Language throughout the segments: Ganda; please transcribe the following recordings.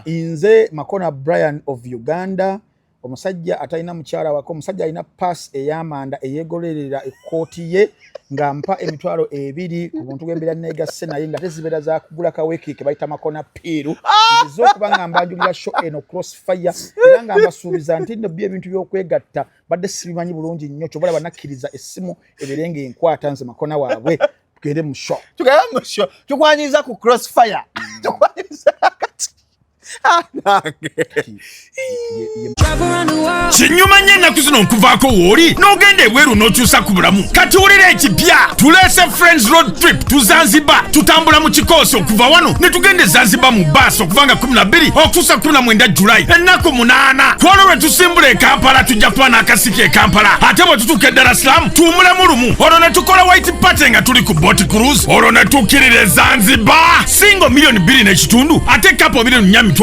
Nze Makona Brian of Uganda, omusajja atalina mukyala wako, omusajja alina pass ey'amanda eyeegolerera ekkooti ye, nga mpa 20,000 ku buntu bw'embeera neegasse naye nga tezibeera za kugula kaweki ke bayita Makona Piiru. Nzize okuba nga mbanjulira show eno Crossfire, era nga mbasuubiza nti nno byo ebintu by'okwegatta badde sibimanyi bulungi nnyo. Kyobalaba nakkiriza essimu ebeere ng'enkwata. Nze Makona waabwe, tugende mu show. Tugende mu show. Tukwaniriza ku Crossfire, tukwaniriza kati. Ah, nange. Kinyuma nnyo ennaku zino nkuvaako w'oli n'ogenda ebweru n'okyusa ku bulamu. Kati wulira ekipya: tuleese Friends Road Trip to Zanzibar. Tutambula mu kikoosi okuva wano ne tugenda e Zanzibar mu baasi okuva nga 12 okutuusa 19 Julayi, ennaku 8. Kwolwo lwe tusimbula e Kampala, tujja kuba n'akasiki e Kampala, ate bwe tutuuka e Dar es Salaam tuwumulemu lumu, olwo ne tukola white party nga tuli ku boat cruise, olwo ne tukkirira e Zanzibar. Single 2.5 miliyoni, ate couple 4.2 miliyoni.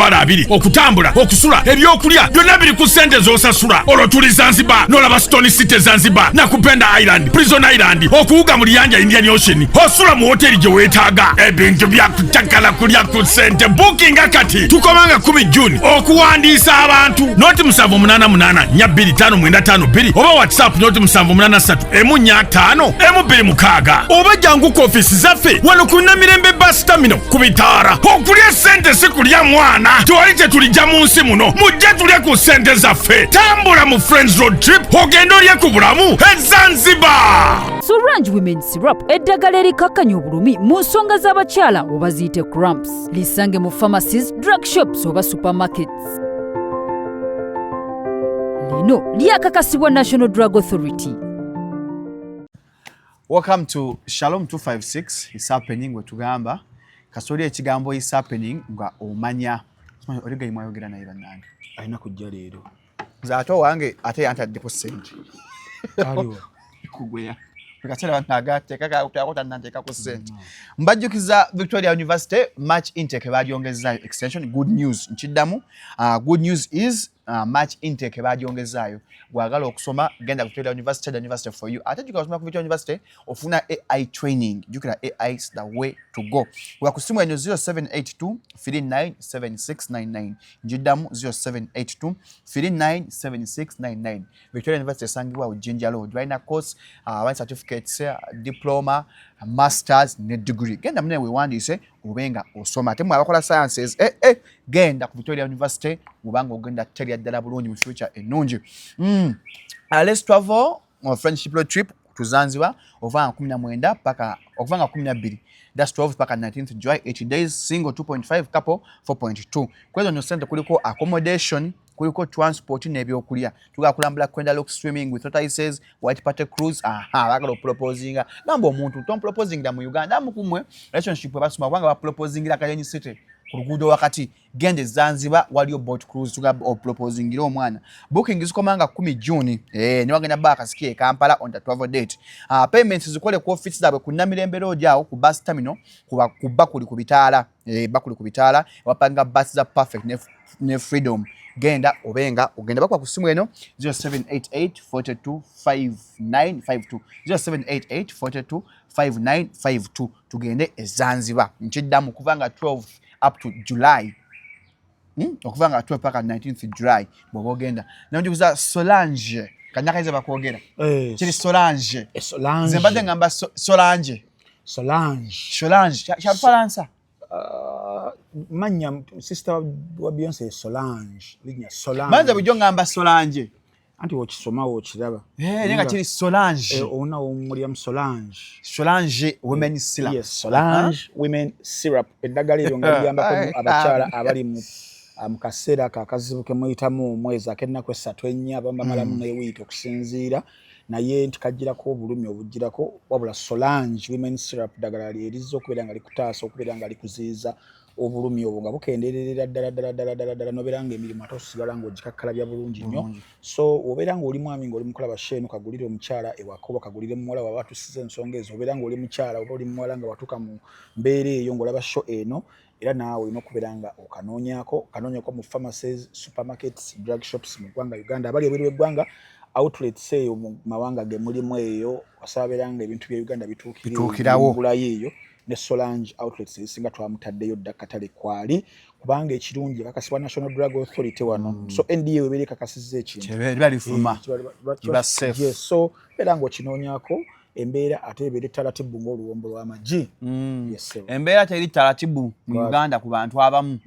Okutambula, okusula, ebyokulya byonna biri ku ssente z'osasula. Olwo tuli Zanzibar, n'olaba Stone City Zanzibar, Nakupenda Island, Prison Island, okuwuga mu liyanja Indian Ocean. Osula mu woteri gye weetaaga. Ebintu byakutakala kulya ku ssente. Bukinga kati, tukomanga 10 Juni okuwandiisa abantu. 0788425952 oba WhatsApp 0783145126, oba jangu ku ofiisi zaffe wano ku Namirembe Bus Terminal ku bitaara. Okulya ssente si kulya mwana. Tewali kye tulijja mu nsi muno. Mujje tulye ku ssente zaffe. Tambula mu Friends Road Trip, ogende olye ku bulamu e Zanzibar. Sorange Women Syrup, eddagala erikakkanya obulumi mu nsonga z'abakyala oba ziyite cramps. Lisange mu pharmacies, drug shops oba supermarkets. Lino lyakakasibwa National Drug Authority. Welcome to Shalom 256 is happening. Wetugamba kasoli ekigambo "is happening" nga omanya oligayi mwayogera naye bannange. Alina kujja leero. Nze ate owange ate yantaddeko ssente. Aliwo. Kugweya kaseera banagateekako tannanteekako ssente. Mbajjukiza Victoria University March intake bagyongezaayo extension. Good news, nkiddamu, good news is March intake bagyongezaayo. Gwagala okusoma, genda Victoria University, the university for you. Ate jjukira, osoma ku Victoria University ofuna AI training. Jjukira, AI is the way to go. Wa ku simu eno 0782 397699. Njiddamu, 0782 397699. Victoria University esangibwa awo Jinja Road. Balina course, balina certificates, diploma, masters ne degree. Genda munene weewandiise obe nga osoma. Ate mwe abakola sciences, genda ku Victoria University obanga ogenda terya ddala bulungi mu future ennungi. Let's travel on friendship road trip to Zanzibar okuva nga 19 paka okuva nga 12, that's 12 paka 19th July, 80 days. Single 2.5, couple 4.2. Kwezo nno sente kuliko accommodation, kuliko transport n'ebyokulya. Tugala kulambula Kwenda Rock, swimming with tortoises, white party cruise. Aha, bagala okuproposinga. Gamba omuntu tomproposingira mu Uganda. Amukumwe relationship basoma kubanga baproposingira Kayenyi City ku luguudo wakati. Genda e Zanzibar, waliyo boat cruise, tugamba oproposingira omwana. Booking zikomanga 10 June, niwagenda ba akasiki e Kampala on the travel date. Payments zikole ku office zaabwe ku Namirembe Road awo ku bus terminal, ku bakuli ku bitaala, bakuli ku bitaala wapanga bus za Perfect ne Freedom. Genda obenga ogenda bakuba ku simu eno 0788 42 5952, 0788 42 5952. Tugende e Zanzibar. Nkiddamu, kuva nga 12 up to July. Okuva nga 12 paka 19th July bw'oba ogenda. Nanjukuza Solange kanyakaiza bakwogera. Kiri Solange. Solange. Nze mbadde ngamba Solange. Solange. Solange kya Lufalansa. Manya sister wa Beyonce, Solange, linnya Solange. Manze bulijjo ngamba Solange. Anti wokisoma wokiraba. Eh, naye nga kiri Solange. Ona omulyamu Solange. Solange Women Syrup. Yes, Solange Women Syrup, eddagala eryo nga liyambako abakyala abali mu kaseera ako akazibu ke muyitamu omwezi ak'ennaku 3, 4, abamu bamalamu n'ewiiki okusinziira naye nti kagirako obulumi obugirako. Wabula Solange Women Syrup ddagala lyerizza okubeera nga likutaasa, okubeera nga likuziiza obulumi obwo nga bukendererera ddala ddala ddala ddala ddala, nobeera nga emirimu ate osigala ng'ogikakkalabya bulungi nnyo. So obeera ng'oli mwami ng'oli mukulaba show eno, kagulire omukyala ewaka oba kagulire muwala waba atusiza ensonga ezo. Obeera ng'oli mukyala oba oli muwala nga watuuka mu mbeera eyo ng'olaba show eno, era naawe olina okubeera nga okanoonyaako, kanoonyako mu pharmacies, supermarkets, drug shops mu ggwanga Uganda. Abali ebweru w'eggwanga, outlets eyo mu mawanga ge mulimu eyo, wasabeera nga ebintu bya Uganda bituukirawo. Bituukirayo eyo. Ne Solange outlets ezisinga twamutaddeyo dda, katale kwali, kubanga ekirungi ekakasibwa National Drug Authority wano. So NDA webeera ekakasizza ekintu, Kiba lifuma. Kiba safe. Yes, so era ng'okinoonyaako embeera ate ebeera etalatibu ng'oluwombo lw'amagi. Yes, sir. Embeera teri taratibu mu Right. Uganda ku bantu abamu.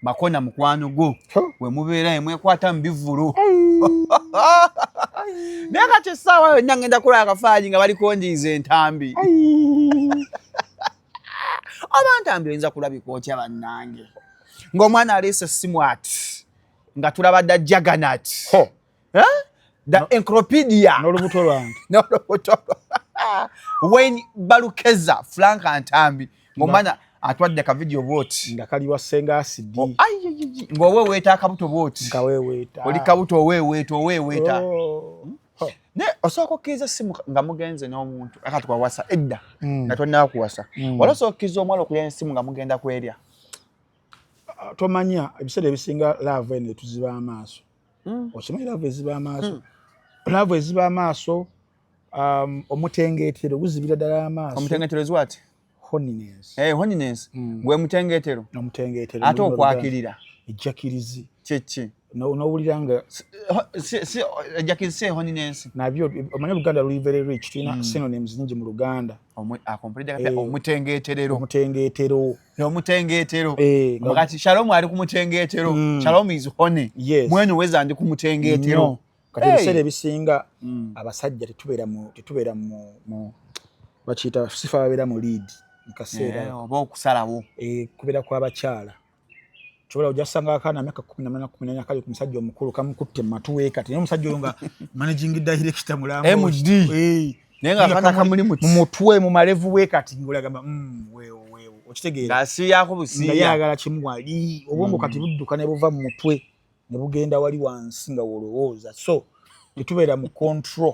Makona mukwano gwo, we mubeera emwekwata mu bivvulu, naye kati essaawa yonna ngenda kulaba akafaanyi nga balikonjiiza entambi. Oba ntambi oyinza kulabika otya bannange, ng'omwana aleese essimu ati nga tulaba dda juggernaut. Ho. Eh? The encyclopedia. N'olubuto lwange. N'olubuto Wayne Balukeza Frank Ntambi, ng'omwana atwadde ka video bwoti. Nga kali wa Senga Asidi. Oh, ai, ai, ai, ng'oweeweeta akabuto bwoti. Nga weeweeta. Oli kabuto, oweeweeta, oweeweeta. Oh. Ho. Naye osobola okukkiriza essimu nga mugenze n'omuntu akati kwawasa edda, nga tonnaba kuwasa, wali osobola okukkiriza omuwala okulya essimu nga mugenda kwerya? Ah, tomanya, ebiseera ebisinga love eno etuziba amaaso. Okimanyi love eziba amaaso, love eziba amaaso, omutengeetero guzibira ddala amaaso. Omutengetero is what? Horniness. Hey, horniness gwe mutengetero. Omutengeetero. Ate mu lulimi okwakirira? Ejjakirizi. Kyeki? N'owulira nga Si ejjakirizi, si horniness. Nabyo omanyi Oluganda luli very rich, tulina synonyms nyingi mu Luganda. Akompulidde kapya. Omutengeterero. Omutengeetero. Omutengeetero. Eh. Kati Shalom ali ku mutengeetero. Shalom is horny. Mwene weza ndi ku mutengeetero. Nnyo. Kati Hey. ebiseera ebisinga abasajja tetubeera mu bakiyita sifa babeera mu lead mu kaseera. Eh, oba okusalawo. Eh, kubeera kw'abakyala. Kyobola ojja kusanga akaana myaka 18, 14 kali ku musajja omukulu, kamukutte mu matu weekati, naye omusajja oyo nga managing director mulambo. MD. Eh. Naye nga akaana kamuli muti. Mu mutwe, mu malevu weekati, ng'olagamba weewo weewo, okitegeera? Ng'asiiyako Nga busiiya. yagala kimu wali obwongo kati budduka ne buva mu mutwe ne bugenda wali wansi nga wolowooza. So tetubeera mu control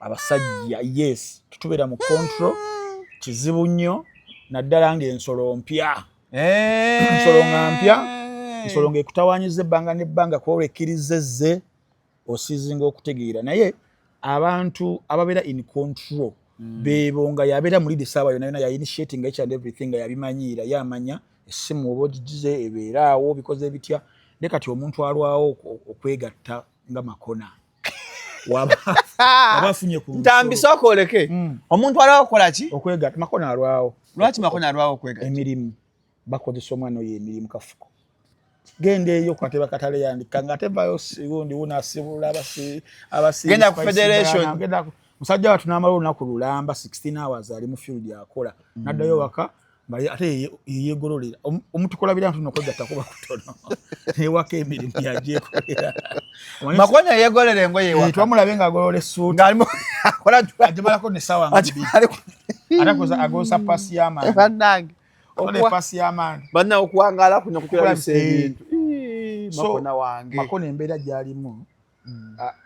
abasajja. Yes, tetubeera mu control, kizibu nnyo, naddala ng'ensolo mpya. Ensolo nga mpya, ensolo ng'ekutawaanyiza ebbanga n'ebbanga, kuba olwekkiriza ezze osiizinga okutegeera. Naye abantu ababeera in control beebo nga yabeera mu lead essaawa yonna yonna, ya initiating each and everything, nga yabimanyiira, yamanya essimu oba ogigize ebeera awo bikoze bitya. Naye kati omuntu alwawo okwegatta nga Makona waba afunye ku Ntambi, nsolo. Sooka oleke. Omuntu alwawo okukola ki? Okwegatta. Makona alwawo. Lwaki Makona alwawo okwegatta? Emirimu, bakozesa omwana oyo emirimu. Kafuko genda eyo kwateba katale, yandika nga tevayo gundi wunasibula. Genda ku federation. Musajja watu n'amala olunaku lulamba, 16 hours ali mu field akola, naddayo waka nga ate yeyegololera. Omutukolabira nti nokwegatta kuba kutono, newaka emirimu yagyekolera. Makona yegolera engoye ewaka. Twamulabe ng'agolola essuuti. Ng'alimu akola. Agimalako nesawa nga bbiri. Ate akozesa pasi y'amaanyi. Bannange. Akola epasi y'amaanyi. Banna, okuwangaala kuno kutulabisa ebintu. So, Makona wange. Makona embeera gy'alimu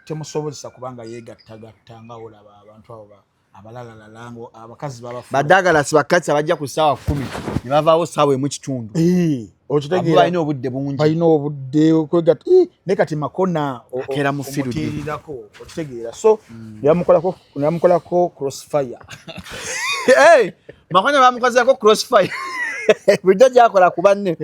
temusobozesa kubanga yeegattagatta nga olaba abantu abo abalalalala ngo abakazi babafu. Badagalasi bakatsi abajja ku ssaawa 10 ne bavaawo ssaawa 1 kitundu. Abo Okitegeera? Balina obudde bungi. Balina obudde okwegatta. Naye kati Makona Akeera mu field. omutiirirako, okitegeera? So ne bamukolako crossfire. Hey, Makona bamukozeeko crossfire, bulijjo gyakola ku banne.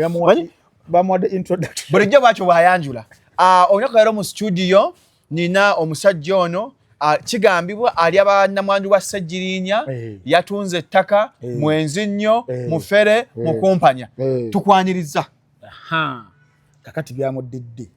Bamuwadde introduction. Bulijjo bwatyo bw'ayanjula. Ah, olunaku leero mu studio nina omusajja ono, kigambibwa ali abannamwandu wa Ssegirinya, yatunze ettaka, mwenzi nnyo, mufere, mukumpanya. Tukwaniriza. Aha. Kakati byamuddidde.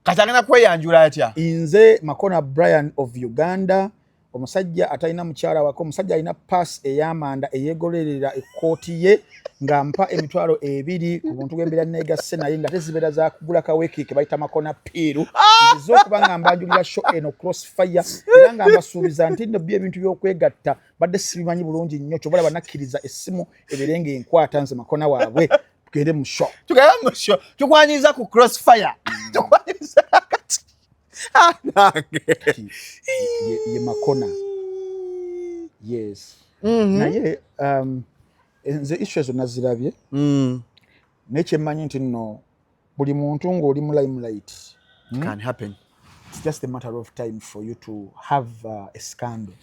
Kati agenda kweyanjula atya? Nze Makona Brian of Uganda, omusajja atalina mukyala wako, omusajja alina pass ey'amanda, eyeegolerera ekkooti ye nga mpa 20,000 ku buntu bw'embeera neegasse naye nga tezibeera za kugula kaweeki ke bayita Makona piiru. Nzize okuba nga mbanjulira show eno Crossfire, era nga mbasuubiza nti nno byo ebintu by'okwegatta badde sibimanyi bulungi nnyo. Kyova olaba nakkiriza essimu ebeere ng'enkwata nze Makona waabwe. Tugende mu show. Tugende mu show. Tukwaniriza ku Crossfire, tukwaniriza kati. Ah, nange. Ye Makona, yes. Naye nze issue ezo nazirabye, naye kyemmanyi nti nno buli muntu ng'oli mu limelight, Can happen. It's just a matter of time for you to have a scandal.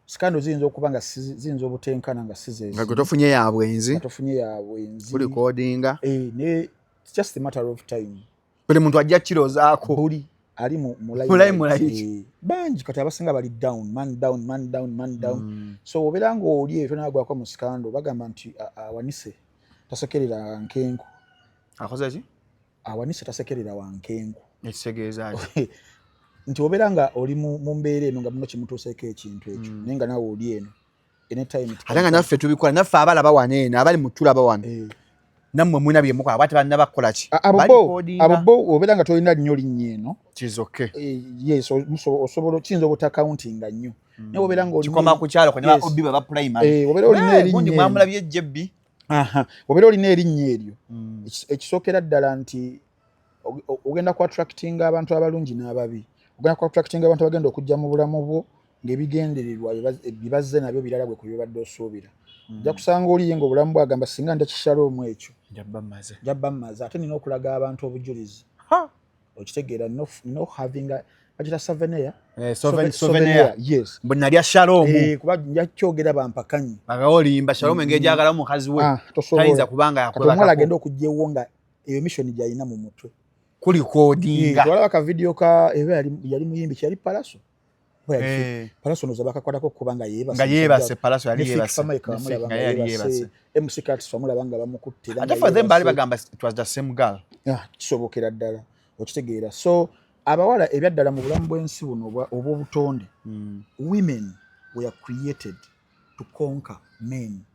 Scandal ziyinza okuba nga ziyinza obutenkana nga si ze Nga gwe tofunye yabwenzi. Nga tofunye yabwenzi. Kurecordinga. Eh, ne it's just a matter of time. Buli muntu ajja kirozaako. Buli ali mu limelight. Eh, bangi kati abasinga bali down, man down, man down, man down. So obeera ng'oli eyo tonagwako mu scandal, bagamba nti awanise tasekerera nkenku. Akoze ki? Awanise tasekerera wankenku. Ekitegeeza ki? Nti obeera nga oli mu mbeera eno nga muno kimutuuseeko ekintu ekyo, naye nga naawe oli eno anytime it Ate nga naffe tubikola, naffe abalaba wano eno, abali mu tulaba wano, nammwe mulina bye mukola, aba tebannaba kukola ki? Abo bo Barecordinga. Abo bo obeera nga tolina nnyo linnya eno. It is okay. Eh, yes, osobola kiyinza obutacountinga nnyo, naye obeera nga olina Kikoma ku kyalo kwe Yes. obi baba primary. Eh, obeera olina Eh, erinnya gundi eryo. mwamulabye jebbi. Aha, obeera olina erinnya eryo, ekisookera ddala nti ogenda ku attractinga abantu abalungi n'ababi, ogenda ku attractinga abantu abagenda okujja mu bulamu bwo ng'ebigendererwa bye bazze nabyo birala gwe ku byobadde osuubira. Ojja kusanga oliye ng'obulamu bwagamba, singa ndya kishaloomu ekyo, Njabba mmaze. Njabba mmaze, ate nina okulaga abantu obujulizi. Okitegeera? No having a bagita souvenir. Eh, souvenir. Yes. Mbu nalya shalom. Eh, kuba nja kyogera bampakanyi. Bagaolimba shalom engeri gyagalamu mukazi we. Ah, tosobola. Tayinza kubanga Kati omuwala yakwebakako. agenda okugyewo nga eyo mission gy'alina mu mutwe. Kurecordinga. Twalaba ka video ka eba yali muyimbi, kyali Palaso. Oba yali Eh. Palaso noza bakakwatako kuba nga yeebase. Nga yeebase, Palaso yali Ne Fik yeebase. Fameica Ne bamulaba Fik nga nga yali yeebase. yeebase. MC Kats bamulaba nga bamukutte era Ate nga for them baali yeebase. bagamba it was the same girl. Ah, kisobokera ddala, okitegeera? So abawala ebyaddala mu bulamu bw'ensi buno obw'obutonde, women were created to conquer men,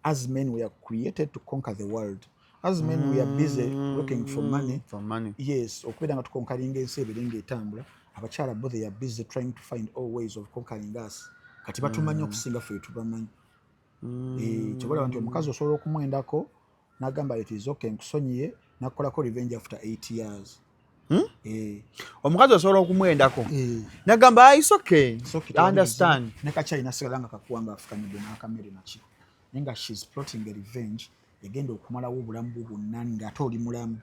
as men were created to conquer the world. As men, we are busy looking for money. For money. Yes, okubeera nga tuconqueringa ensi ebere ng'etambula. Abakyala bo, they are busy trying to find all ways of conquering us. Kati batumanyi okusinga ffe tubamanyi. Eh, kyobalaba nti omukazi osobola okumwendako n'agamba, "It is okay, nkusonyiye," nakukolako revenge after 8 years. Eh, Omukazi osobola okumwendako. Eh, Nagamba, "Ah, it's okay. It's okay, I understand." Ne kakyali nasigala nga kakuwa nga afukamidde n'akamere naki, naye nga she's plotting a revenge egenda okumalawo obulamu bwo bwonna ng'ate oli mulamu.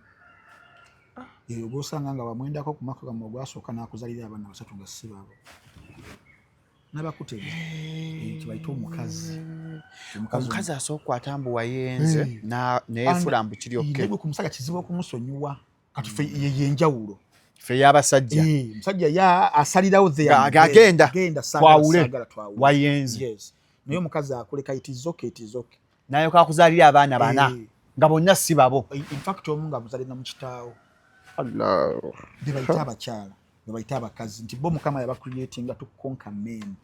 Eyo gwosanga nga wamwendako ku mwaka gammwe ogwasooka n'akuzalira abaana basatu nga si baabo, n'abakutega. Eh, kibayite omukazi. Omukazi asooka okwata mbu wayenze neyefuula mbu kiri okay. Naye gwe ku musajja kizibu okumusonyiwa. Kati ffe ye yenjawulo. Ffe y'abasajja. Eh, omusajja ya asalirawo there and then. Agenda. Genda, saagala, Twawule. saagala, twawule. Wayenze. Yes, naye omukazi akuleka, it is okay, it is okay. Nayoka akuzaalira abaana bana Eh. nga bonna si babo. In fact, omu nga muzalira mu kitaawo. Be bayita abakyala, be bayita abakazi nti bo Mukama yabacreatinga to conquer men.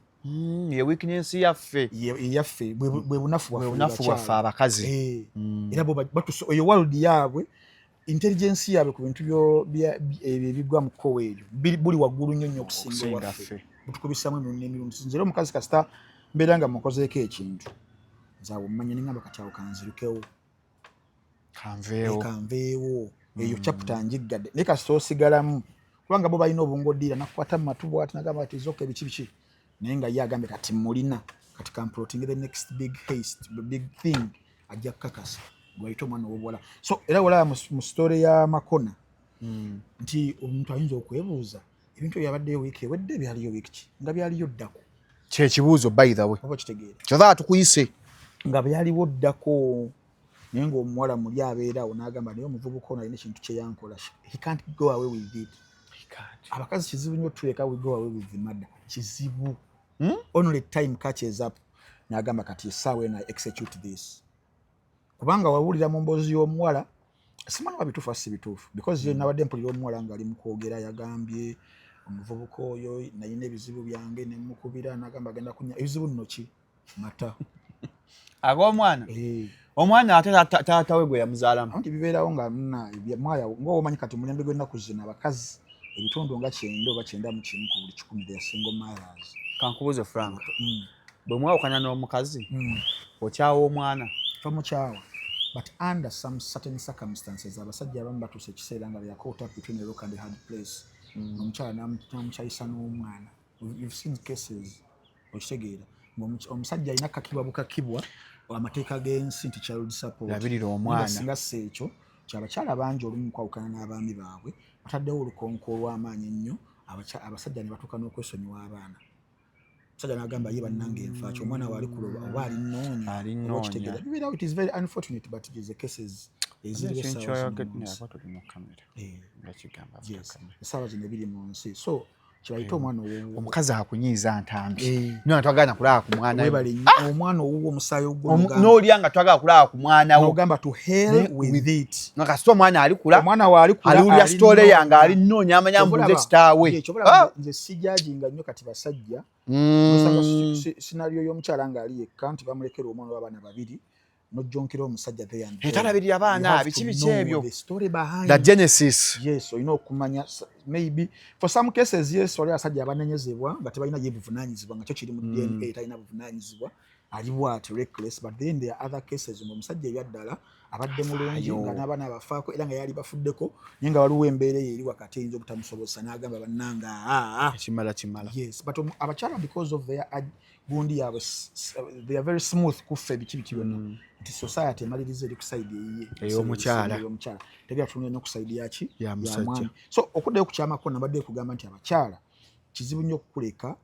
Ye weakness yaffe. Eyaffe bwe bunafu Bwe bwaffe. bunafu bwaffe abakazi. Eh, era bo eyo world yaabwe, intelligence yaabwe ku bintu ebyo ebigwa mu kkowa eryo buli waggulu nnyo nnyo okusinga Okusinga owaffe. ffe. Butukubisamu emirundi n'emirundi. Nze era omukazi kasita mbeera nga mukozeeko ekintu, nze awo mmanya nengamba, kati awo kanzirukewo. Kanveewo. Kanveewo, eyo chapter njiggadde. Naye kasita osigalamu, kubanga bo balina obungoddiira, nakukwata mu matu bwati nagamba ati zoka ebiki biki, naye nga ye agambye, kati mulina, kati kamplotinge the next big haste, the big thing, ajja kukakasa gwayita omwana ow'obuwala. So era olaba mu story ya Makona nti omuntu ayinza okwebuuza ebintu ebyo byabaddeyo wiiki ewedde, byaliyo wiiki ki, nga byaliyo ddako. Kyekibuuzo, by the way. Oba kitegeera? Kyova tukuyise. Nga byaliwo ddako, naye ng'omuwala muli abeerawo n'agamba, naye omuvubuka ono alina ekintu kye yankola, he can't go away with it. Abakazi kizibu nnyo tuleka we go away with the murder, kizibu. Only time catches up n'agamba, kati essaawa eno I execute this. Kubanga wawulira mu mboozi y'omuwala, simanyi oba bituufu si bituufu, because ye nabadde mpulira omuwala ng'ali mu kwogera, yagambye omuvubuka oyo nalina ebizibu byange nemukubira n'agamba agenda kunya ebizibu nno ki mata. Ag'omwana. Eh. Omwana ate taata we gwe yamuzaalamu. Anti bibeerawo nga mwaya ngaomanyi kati omulembe gw'ennaku zino abakazi ebitundu nga 91 ku buli 100, they are single mothers. Kankubuuze, Frank, bwe mwawukana n'omukazi, okyawa omwana? Tomukyawa, but under some certain circumstances abasajja abamu batuusa ekiseera nga they are caught up between a rock and a hard place. Omukyala n'amukyayisa n'omwana. You've seen cases, okitegeera, ng'omusajja alina kakibwa bukakibwa amateeka g'ensi nti child support. Labirira omwana. Nga singa si ekyo kyabakyala bangi olumu kwawukana n'abaami baabwe bataddewo olukonko olw'amaanyi ennyo, abasajja ne batuuka n'okwesonyiwa abaana. Musajja n'agamba, "Ye bannange, nfaaki? Omwana we ali kuloba oba ali nnoonya?" Ali Oba nnoonya. okitegeera, bibeerawo. It is very unfortunate, but it is the cases eziriwo Ekintu essaawa zino mu kyoyogedde nsi. aba tuli mu kamera. Nga kigamba Essaawa zino ebiri mu nsi, so kibayite omwana owuwo. Omukazi akunyiiza, Ntambi. Eh. Nyo nga twagala kulaba ku mwana we. Webale nnyo. Omwana owuwo, omusaayi ogwo, N'olya nga twagala kulaba ku mwana wo. N'ogamba, "To hell with it." Nga kasita omwana alikula, Omwana we alikula, aliwulira ali story nnoonya. yange, ali nnoonya, amanya mbuze kitaawe. Kyova olaba nze sijajinga nnyo kati basajja. Osanga scenario y'omukyala ng'ali yekka, nti bamulekera omwana w'abaana babiri, n'ojjonkera omusajja there and there. Talabirira abaana, You have biki to biki know ebyo. the story behind. The genesis. Yes, olina okumanya maybe for some cases, yes, wali abasajja abanenyezebwa nga tebalina ye buvunaanyizibwa, nga kyo kiri mu DNA, talina buvunaanyizibwa, ali bwati reckless. But then there are other cases nga omusajja ebyaddala abadde mulungi, Ayo. nga n'abaana abafaako era nga yali bafuddeko, naye nga waliwo embeera eyo eri wakati eyinza obutamusobozesa, n'agamba, "Bannanga, aa." Kimala kimala. Yes, but abakyala, because of their gundi yaabwe, they are very smooth kuffe, biki biki byonna, nti society emaliriza eri ku side eyiye. Ey'omukyala. Ey'omukyala. Tegera tunula nnyo ku side yaki? Ya musajja. Mwami. So okuddayo ku kyamakona, mbadde kugamba nti abakyala kizibu nnyo okukuleka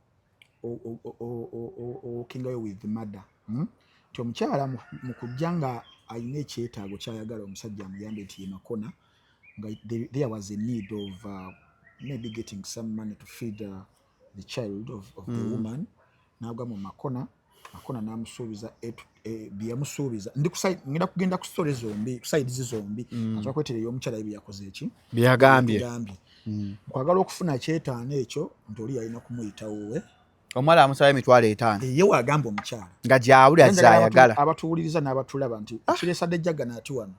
owokingayo with mother, Nti omukyala mu kujja nga alina ekyetaago kyayagala omusajja amuyambe, nti ye Makona, nga there was a need of maybe getting some money to feed the child of the woman, n'agwa mu Makona. Makona n'amusuubiza bye yamusuubiza. Ndi ngenda kugenda ku story zombi, ku sides zombi. Asobola kwetera ey'omukyala, bye yakoze eki? Byagambye. Yagambye nkwagala okufuna kyetaano ekyo, nti oli yalina kumuyita wuwe. Omuwala amusaba 50,000. Ye waagamba omukyala. Nga gyawulira Njagala zayagala. abatuwuliriza n'abatulaba nti kireesadde jjagana ati wano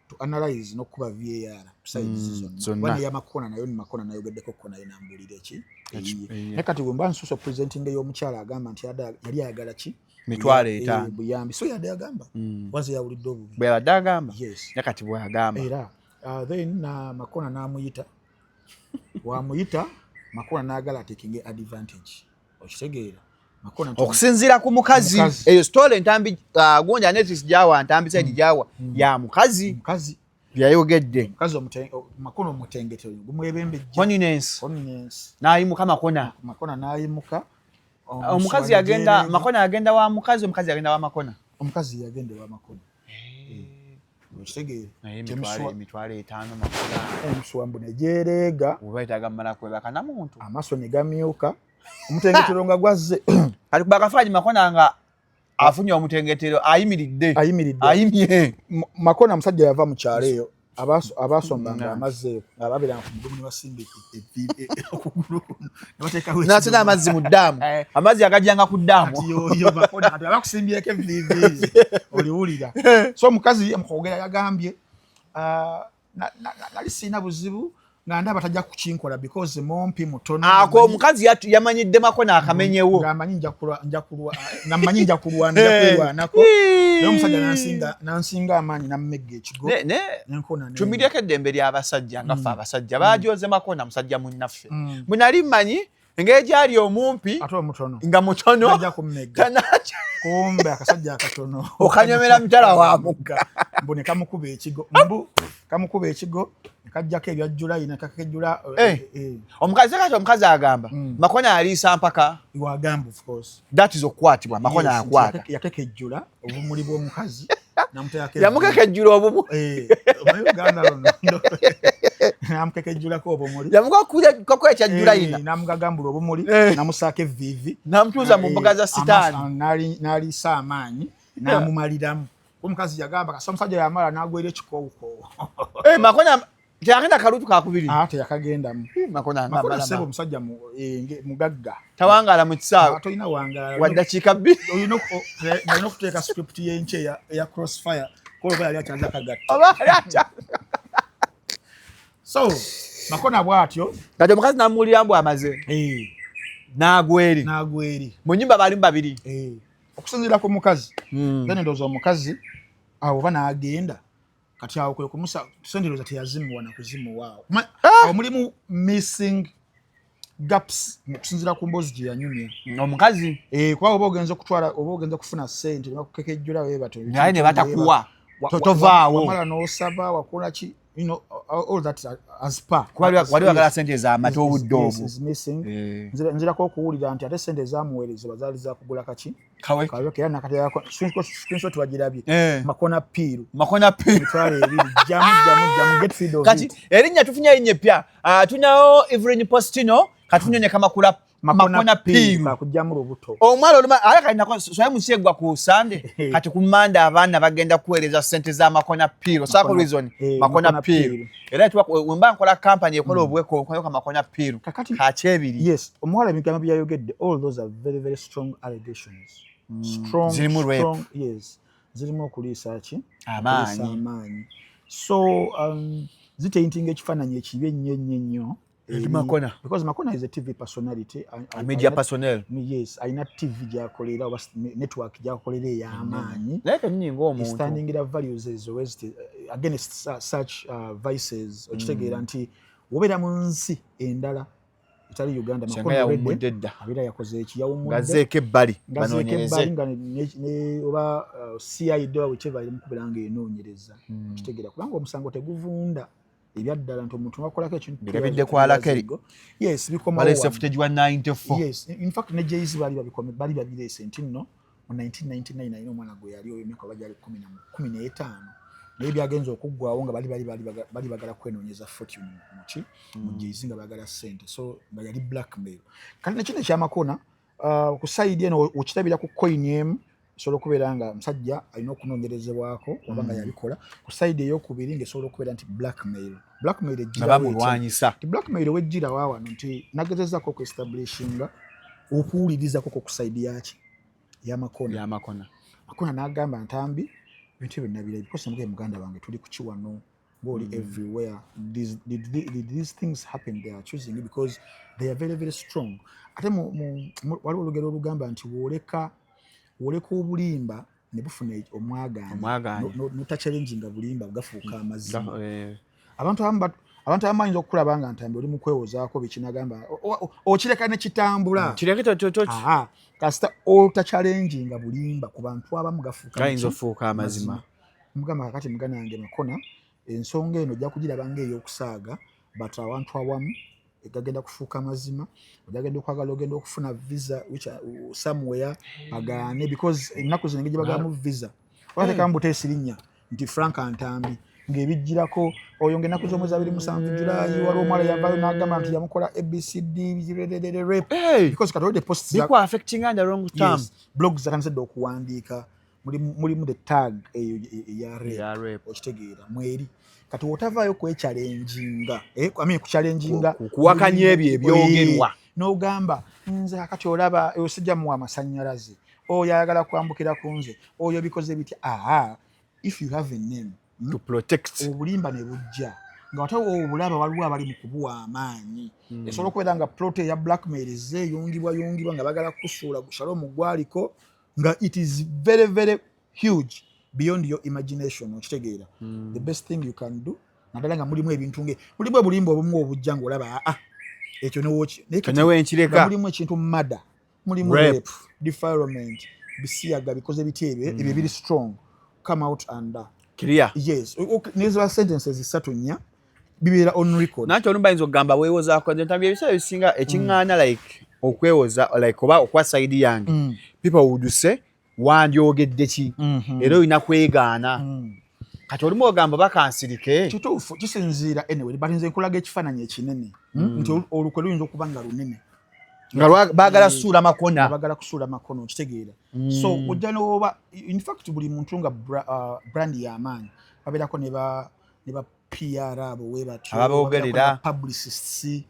to analyze n'okuba VAR sides zonna. Zonna. Kuba neyamakona nayo ni Makona nayogeddeko ko, naye nambuulira eki eyiye. Eyiye. Naye kati bwe mba nsusa presenting ey'omukyala, agamba nti yali ayagala ki? Mitwalo 50. 50. Buyambi. So yadde agamba wanze yawulidde obubi. Bwe yabadde agamba. Yes. Ne kati bwagamba. Era then na Makona n'amuyita, wamuyita Makona n'agala atekinge advantage, okitegeera, Makona Okusinziira ku mukazi. Mukazi. Eyo story, Ntambi, gundi anesis gyawa, Ntambi side gyawa ya mukazi. Mukazi. Byayogedde. Mukazi Makona omutengetero gumwebembejja. Honiness. Honiness. N'ayimuka Makona. Makona n'ayimuka. Omukazi yagenda, Makona yagenda wa mukazi, omukazi yagenda wa Makona. Omukazi yagenda wa Makona, okitegeera? Naye 50,000, Makona. Emisuwa mbu negyereega. Oba yetaaga mmala kwebaka namuntu. Amaaso ne gamyuka, omutengetero nga gwazze. Kati kuba akafaanyi, Makona nga afunye omutengetero, ayimiridde. Ayimiridde. Ayimye. Makona musajja yava mu kyalo eyo, abasombanga amazzi eyo, nga babeeranga ku mugumu ne basimba okugulu kuno ne bateekawo Nasena amazzi mu ddaamu. Eh. Amazzi agajjanga ku ddaamu. Kati yoyo Makona, kati abakusimbyeko evviivi oliwulira. So omukazi mukwogera yagambye, "Ah, nali siina buzibu nga ndaba tajja kukinkola because mompi mutono." Ako omukazi yamanyidde Makona akamenyewo. Ng'amanyi nga mmanyi nja kulwana, nja kwerwanako, naye omusajja nansinga amaanyi, nammegga ekigo. Nenkona Tumiryeko eddembe ly'abasajja nga ffe abasajja bajoze Makona, musajja munnaffe. Bwe nali mmanyi engeri gyali omumpi ate omutono, nga mutono, tajja kummegga. Kumbe akasajja akatono okanyomera mutala wa mugga. Mbu ne kamukuba ekigo, mbu kamukuba ekigo ne kajjako ebya July ne kakejjula. Eh. Omukazi, kati omukazi agamba Makona aliisa mpaka. Wagamba, of course. That is okukwatibwa Makona. Yes, nti akwata. Yakekejjula obumuli bw'omukazi namuteekako Yamukekejjula obumu. Eh, omanyi Uganda luno, namukekejjulako obumuli. Yamukakoko ekya Julayina. Eh, namugagambula obumuli. Namusaako evviivi. Namutuuza mu mbuga za sitaani. N'aliisa amaanyi n'amumaliramu. Omukazi yagamba kasa omusajja yamala n'agwera ekikoowukoowu. Eh, Makona teyagenda kalutu kakubiri. Ate teyakagendamu. Makona Makona ssebo omusajja mugagga. Tawangala mu kisaawe. Ah, tolina wangaala. Wa ddakiika 2. Olina okuteeka script y'enkya eya Crossfire, kuba yali akyaza kagatta. Oba yali akyaza. So Makona bw'atyo. Kati omukazi namuwulira mbu amaze. N'agwa eri. N'agwa eri. Mu nnyumba baalimu babiri. Okusinziira ku mukazi. Then ndowooza omukazi awo oba n'agenda, kati awo kwe kumusa sente, ndowooza teyazimuwa na kuzimuwa awo. Awo mulimu missing gaps mu kusinziira ku mboozi gye yanyumya. Omukazi. Eh, kuba oba ogenza okutwala oba ogenza kufuna ssente ne bakukekejjula bwe batyo. Naye ne batakuwa. Tovaawo. Wamala n'osaba, wakola ki? All that as per wali wagala sente ez'amata obudde obwo. Is missing. Nzirako okuwulira nti ate sente ezamuweerezebwa zaali zakugula kaki. Kaweke. Era nakateerako screenshot, wagirabye? Makona pill. Makona pill. 20,000. Jamu jamu jamu, get rid of Kati it. erinnya, tufunye erinnya eppya. Ah, tulinawo Evelyn Postino, katunyonye kamakula Makona pill. Kakugjamu lubuto. Omwala oluma ate kalinako soye musiegwa ku Sande, kati ku Mande abaana bagenda kuweereza sente za makona pill osako reason. Makona makona pill. Pill. Era tuba wemba nkola kampani ekola obuweko, nkola makona pill. Kakati kakyebiri. Yes, omuwala ebigambo byayogedde, all those are very very strong allegations, strong. Zirimu rape. Strong, yes, zirimu okuliisa ki? Amaanyi. Okuliisa amaanyi. So zitaintinga ekifaananyi ekibi ennyo ennyo ennyo Eri Makona. Because Makona is a TV personality. A media personnel. Yes, alina TV gyakolera oba network gyakolera ey'amaanyi. Naye kenyini ng'omuntu Standingira values ezo against such vices. Okitegeera nti wobeera mu nsi endala etali Uganda, Senga Makona already yawummudde dda. Abeera yakoze eki? Yawummudde. Ngazeeko ebbali. Ngazeeko banoonyereze. ebbali nga oba CID oba whichever eri mukubeera nga enoonyereza. Okitegeera, kubanga omusango teguvunda ebyaddala nti omuntu wakolako ekintu Birabidde ku Alakeri. Yes, bikomawo Baleese wano. Footage wa 94. Yes, in fact ne Jay-Z bali babikome, bali babireese nti nno mu 1999 alina omwana gwe yali oyo emyaka oba gyali 15, naye byagenza okuggwawo nga bali bagala kwenoonyeza fortune muki, mu Jay-Z, nga bagala ssente, so nga yali blackmail. Kati nekino ekyamakona, ku side eno okirabira ku coin emu esobola okubeera nga musajja alina okunoonyerezebwako oba nga yabikola, ku side eyokubiri ngaesobola okubeera nti blackmail Nga ejjirawo etya? bamulwanyisa. Nti blackmail wejjira wa wano nti nagezezaako okuestablishinga okuwulirizako ku side yaki, yamakona. Yamakona. Makona n'agamba, "Ntambi, ebintu ebyo nabirabi," because namugaye, "Muganda wange, tuli ku kiwano ng'oli everywhere. Did these things happen? They are choosing you because they are very very strong." Ate waliwo olugero olugamba nti woleka obulimba ne bufuna omwagaanya, Omwagaanya. notachallenginga bulimba, bugafuuka amazima. Eh. Abantu abamu bayinza okukulaba nga Ntambi oli mu kwewozaako biki, nagamba okireka ne kitambula. Kireke Aha, kasita otachallenginga bulimba, ku bantu abamu gafuuka gayinza maki? ofuuka amazima. Mugamba, kakati muganda wange Makona, ensonga eno ojja kugiraba ngaey'okusaaga, but awantu awamu gagenda kufuuka mazima. Ojagenda okwagala ogenda okufuna visa which, somewhere bagaane, because ennaku zino engeri gye bagalamu visa, obatekamu buteesi linnya nti Frank Ntambi, ng'ebijjirako oyo ng'ennaku z'omwezi 27 Julayi waliwo omuwala yavaayo n'agamba nti yamukola ABCD rape, Hey! because kati already posts Biku affecting in the wrong term. Yes, blogs zatandise dda okuwandiika, mulimu the tag eyo eya rape. Ya rape. Okitegeera, mweri kati wotavaayo kwechallenginga, I mean, kuchallenginga Kuwakanya ebyo ebyogerwa. N'ogamba nze akati olaba oyo sijja muwa amasannyalaze, oyo ayagala kwambukira ku nze, oyo bikoze bitya. Aa, if you have a name, To protect. Obulimba ne bujja nga ate obulaba waliwo abali mu kubuwa amaanyi. Esobola okubeera nga plot eya blackmail ezeyungibwa yungibwa nga bagala kusuula Shalom gwaliko, nga it is very very huge beyond your imagination. Okitegeera, the best thing you can do, naddala nga mulimu ebintu nge mulimu obulimba obumu obujja ngaolaba aa ekyo newoki, naye kati Newenkireka. nga mulimu ekintu murder, mulimu Rape. rape, defilement, bisiyaga bikoze biti, ebyo ebiri strong, come out and Clear. Yes, neziba sentences ssatu nnya bibeera on record. Nanti olumu bayinza okugamba weewozaako. Nze Ntambi ebiseera ebisinga ekiŋŋaana like okwewoza, like oba okwa side yange, people would say wandyogedde ki, era olina kwegaana. Kati olumu ogamba bakansirike. Kituufu, kisinziira. Anyway, but nze nkulaga ekifaananyi ekinene, nti olukwe luyinza okuba nga lunene. Nga baagala suula Makona. Bagala kusuula Makono, okitegeera? So ojja noba in fact buli muntu nga brand y'amaanyi babeerako ne ba PR abo we batyo. Ababoogerera. Babeerako ne publicists.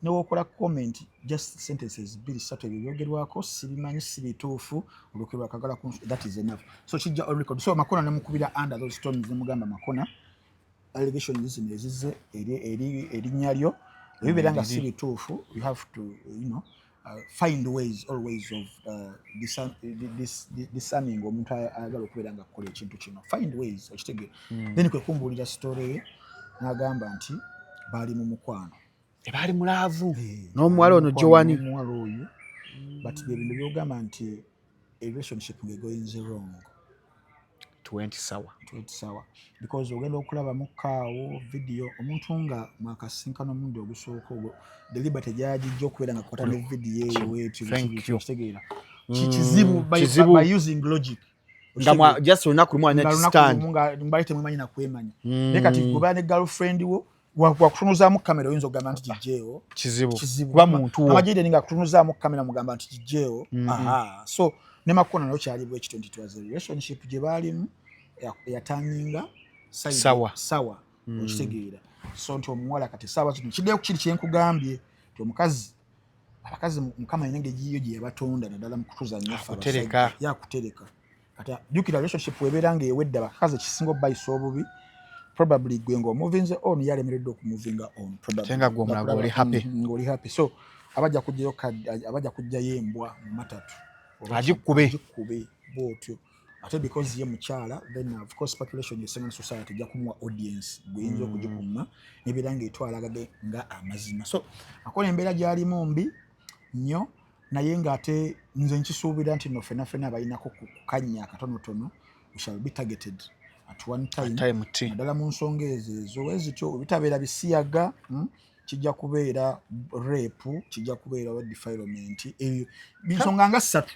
Newokola comment, just sentences bbiri ssatu, ebyo byogerwako sibimanyi, si bituufu, olukwe lwakagala, that is enough. So kijja on record. So Makona nemukubira under those terms, nemugamba, "Makona, allegations zino ezizze eri erinnya lyo ebibeera nga si bituufu, you have to find ways always of disarming omuntu ayagala okubeera nga akukola ekintu kino. Find ways." Okitegeera? Then kwe kumbuulira story ye, n'agamba nti baali mu mukwano. Ebaali mu love Eh, n'omuwala ono. mukwano Joani. N'omuwala oyo, but bye bino byogamba nti a relationship ng'egoinze wrong. It 20 sawa. 20 sawa, because ogenda okulabamu kaawo video omuntu nga mwakasinkana omulundi ogusooka, ogwo the liberty gyagijja okubeera nga kwata ne video eyo wetyo. Thank you. Kitegeera, kizibu Kizibu. by using logic. Nga just olunaku lumu Nga alina lunaku stand. Lumu nga mbali temumanyi nakwemanya, naye kati gobeera ne girlfriend wo, wakutunuzaamu kamera, oyinza okugamba nti gijjeewo? Kizibu. Kizibu. Kuba muntu wo. Amagye nga akutunuzaamu kamera, mugamba nti gijjeewo? Aha, so ne Makona nayo kyali bwe kityo, nti it was a relationship gye baalimu eyataninga side- Sawa. Sawa, okitegeera? So nti omuwala kati essaawa zino kiddeyo ku kiri kyenkugambye nti omukazi, abakazi Mukama alina engeri yiyo gye yabatonda, naddala mu kutuzannya ffe Akutereka. abasajja. Yakutereka. Kati jjukira, relationship webeera nga ewedde, abakazi ekisinga obayisa obubi, probably gwe ng'omuvinze on, ye alemereddwa okumuvinga on, probably. Ate nga gwe omulaga oli happy. Ng'oli happy, so abajja kujjayo abajja kujjayo embwa mu matatu. Oba Agikube. Agikube bwotyo. Ate because ye mukyala, then of course speculation esinga ne society ejja kumuwa audience gweyinza okugikuuma nebeera ng'etwala agage nga amazima. So akola embeera gy'alimu mbi nnyo, naye ng'ate nze nkisuubira nti no ffenna ffenna abalinako ku kukanya akatonotono, we shall be targeted at one time, Time t naddala mu nsonga ezo ezo wezityo. Bitabeera bisiyaga, kijja kubeera rape, kijja kubeera oba defilement, ebyo nsonga nga ssatu.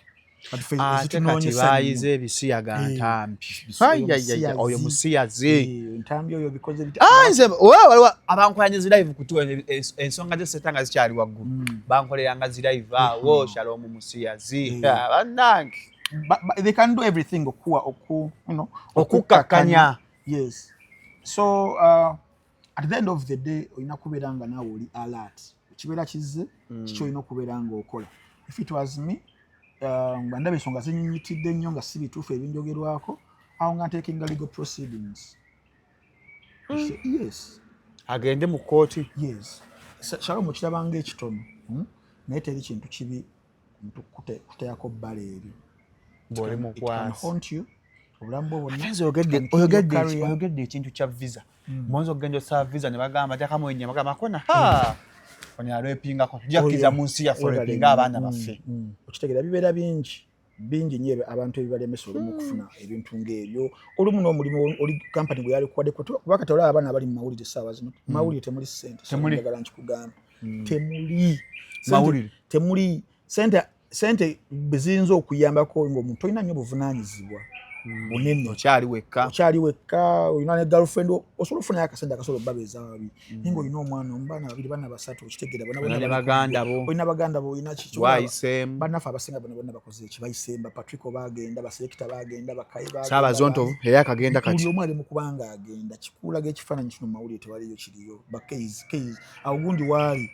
Kati ffe Ate kati ezitunoonyesa bayize nnyo. ebisiyaga. Ntambi. Oyo. Ayayaya, oyo Musiyazi. musiyazi. Ntambi oyo bikoze Ah, nze oba waliwo abankolanya zi live kutuwa ensonga zeseta nga zikyali waggulu, bankoleranga zi live awo, Shalom musiyazi. Ah, bannange. They can do everything okuwa oku you know Okukkakanya. Yes, so at the end of the day olina kubeera nga naawe oli alert. Ekibeera kizze, kiki olina okubeera nga okola? If it was me, nga ndaba ensonga zinyinyitidde nnyo nga si bituufu ebinjogerwako, awo nga ntekinga legal proceedings. Yes. Agende mu kkooti. Yes. Shalom okiraba nga ekitono, Naye teri kintu kibi muntu kuteekako bbala eri. Bw'oli It can mukwasi. haunt you obulamu bwo bwonna. Ate nze oyogedde It can kill your career. Oyogedde ekintu kya visa. Muyinza okugenda osaba visa ne bagamba teekamu ennyama, bagamba kona ha ono alwepingako, tujja kukkiriza mu nsi yaffe olwepinga abaana baffe. Okitegeera, bibeera bingi bingi nnyo abantu ebibalemesa olumu okufuna ebintu ng'ebyo. Olumu n'omulimu oli kampani gwe yalikuwadde, kuba kati olaba abaana abali mu mawulire essaawa zino, mawulire temuli ssente. Temuli. Njagala nkikugambe, temuli Ssente- Mawulire. Temuli sente. Sente bwe ziyinza okuyambako ng'omuntu olina nnyo obuvunaanyizibwa bunene. Okyali wekka. Okyali wekka, olina ne girlfriend, osobola okufunayo akasente akasobola obbabeeza babiri, naye ng'olina omwana omu, baana babiri, baana basatu, okitegeera? Bonna Olina bonna ne bali baganda bo. Olina baganda bo, olina kiki. Wayiseemu. Bannaffe abasinga bonna bonna bakoze eki? Bayisemba. Patrico bagenda, baselekita bagenda, bakayi bagenda. Saabazonto era akagenda Buli kati. omu ali mu kubanga agenda. Kikulaga ekifaananyi kino mu mawulire tewaliyo kiriyo. Bakeizi keizi awo gundi waali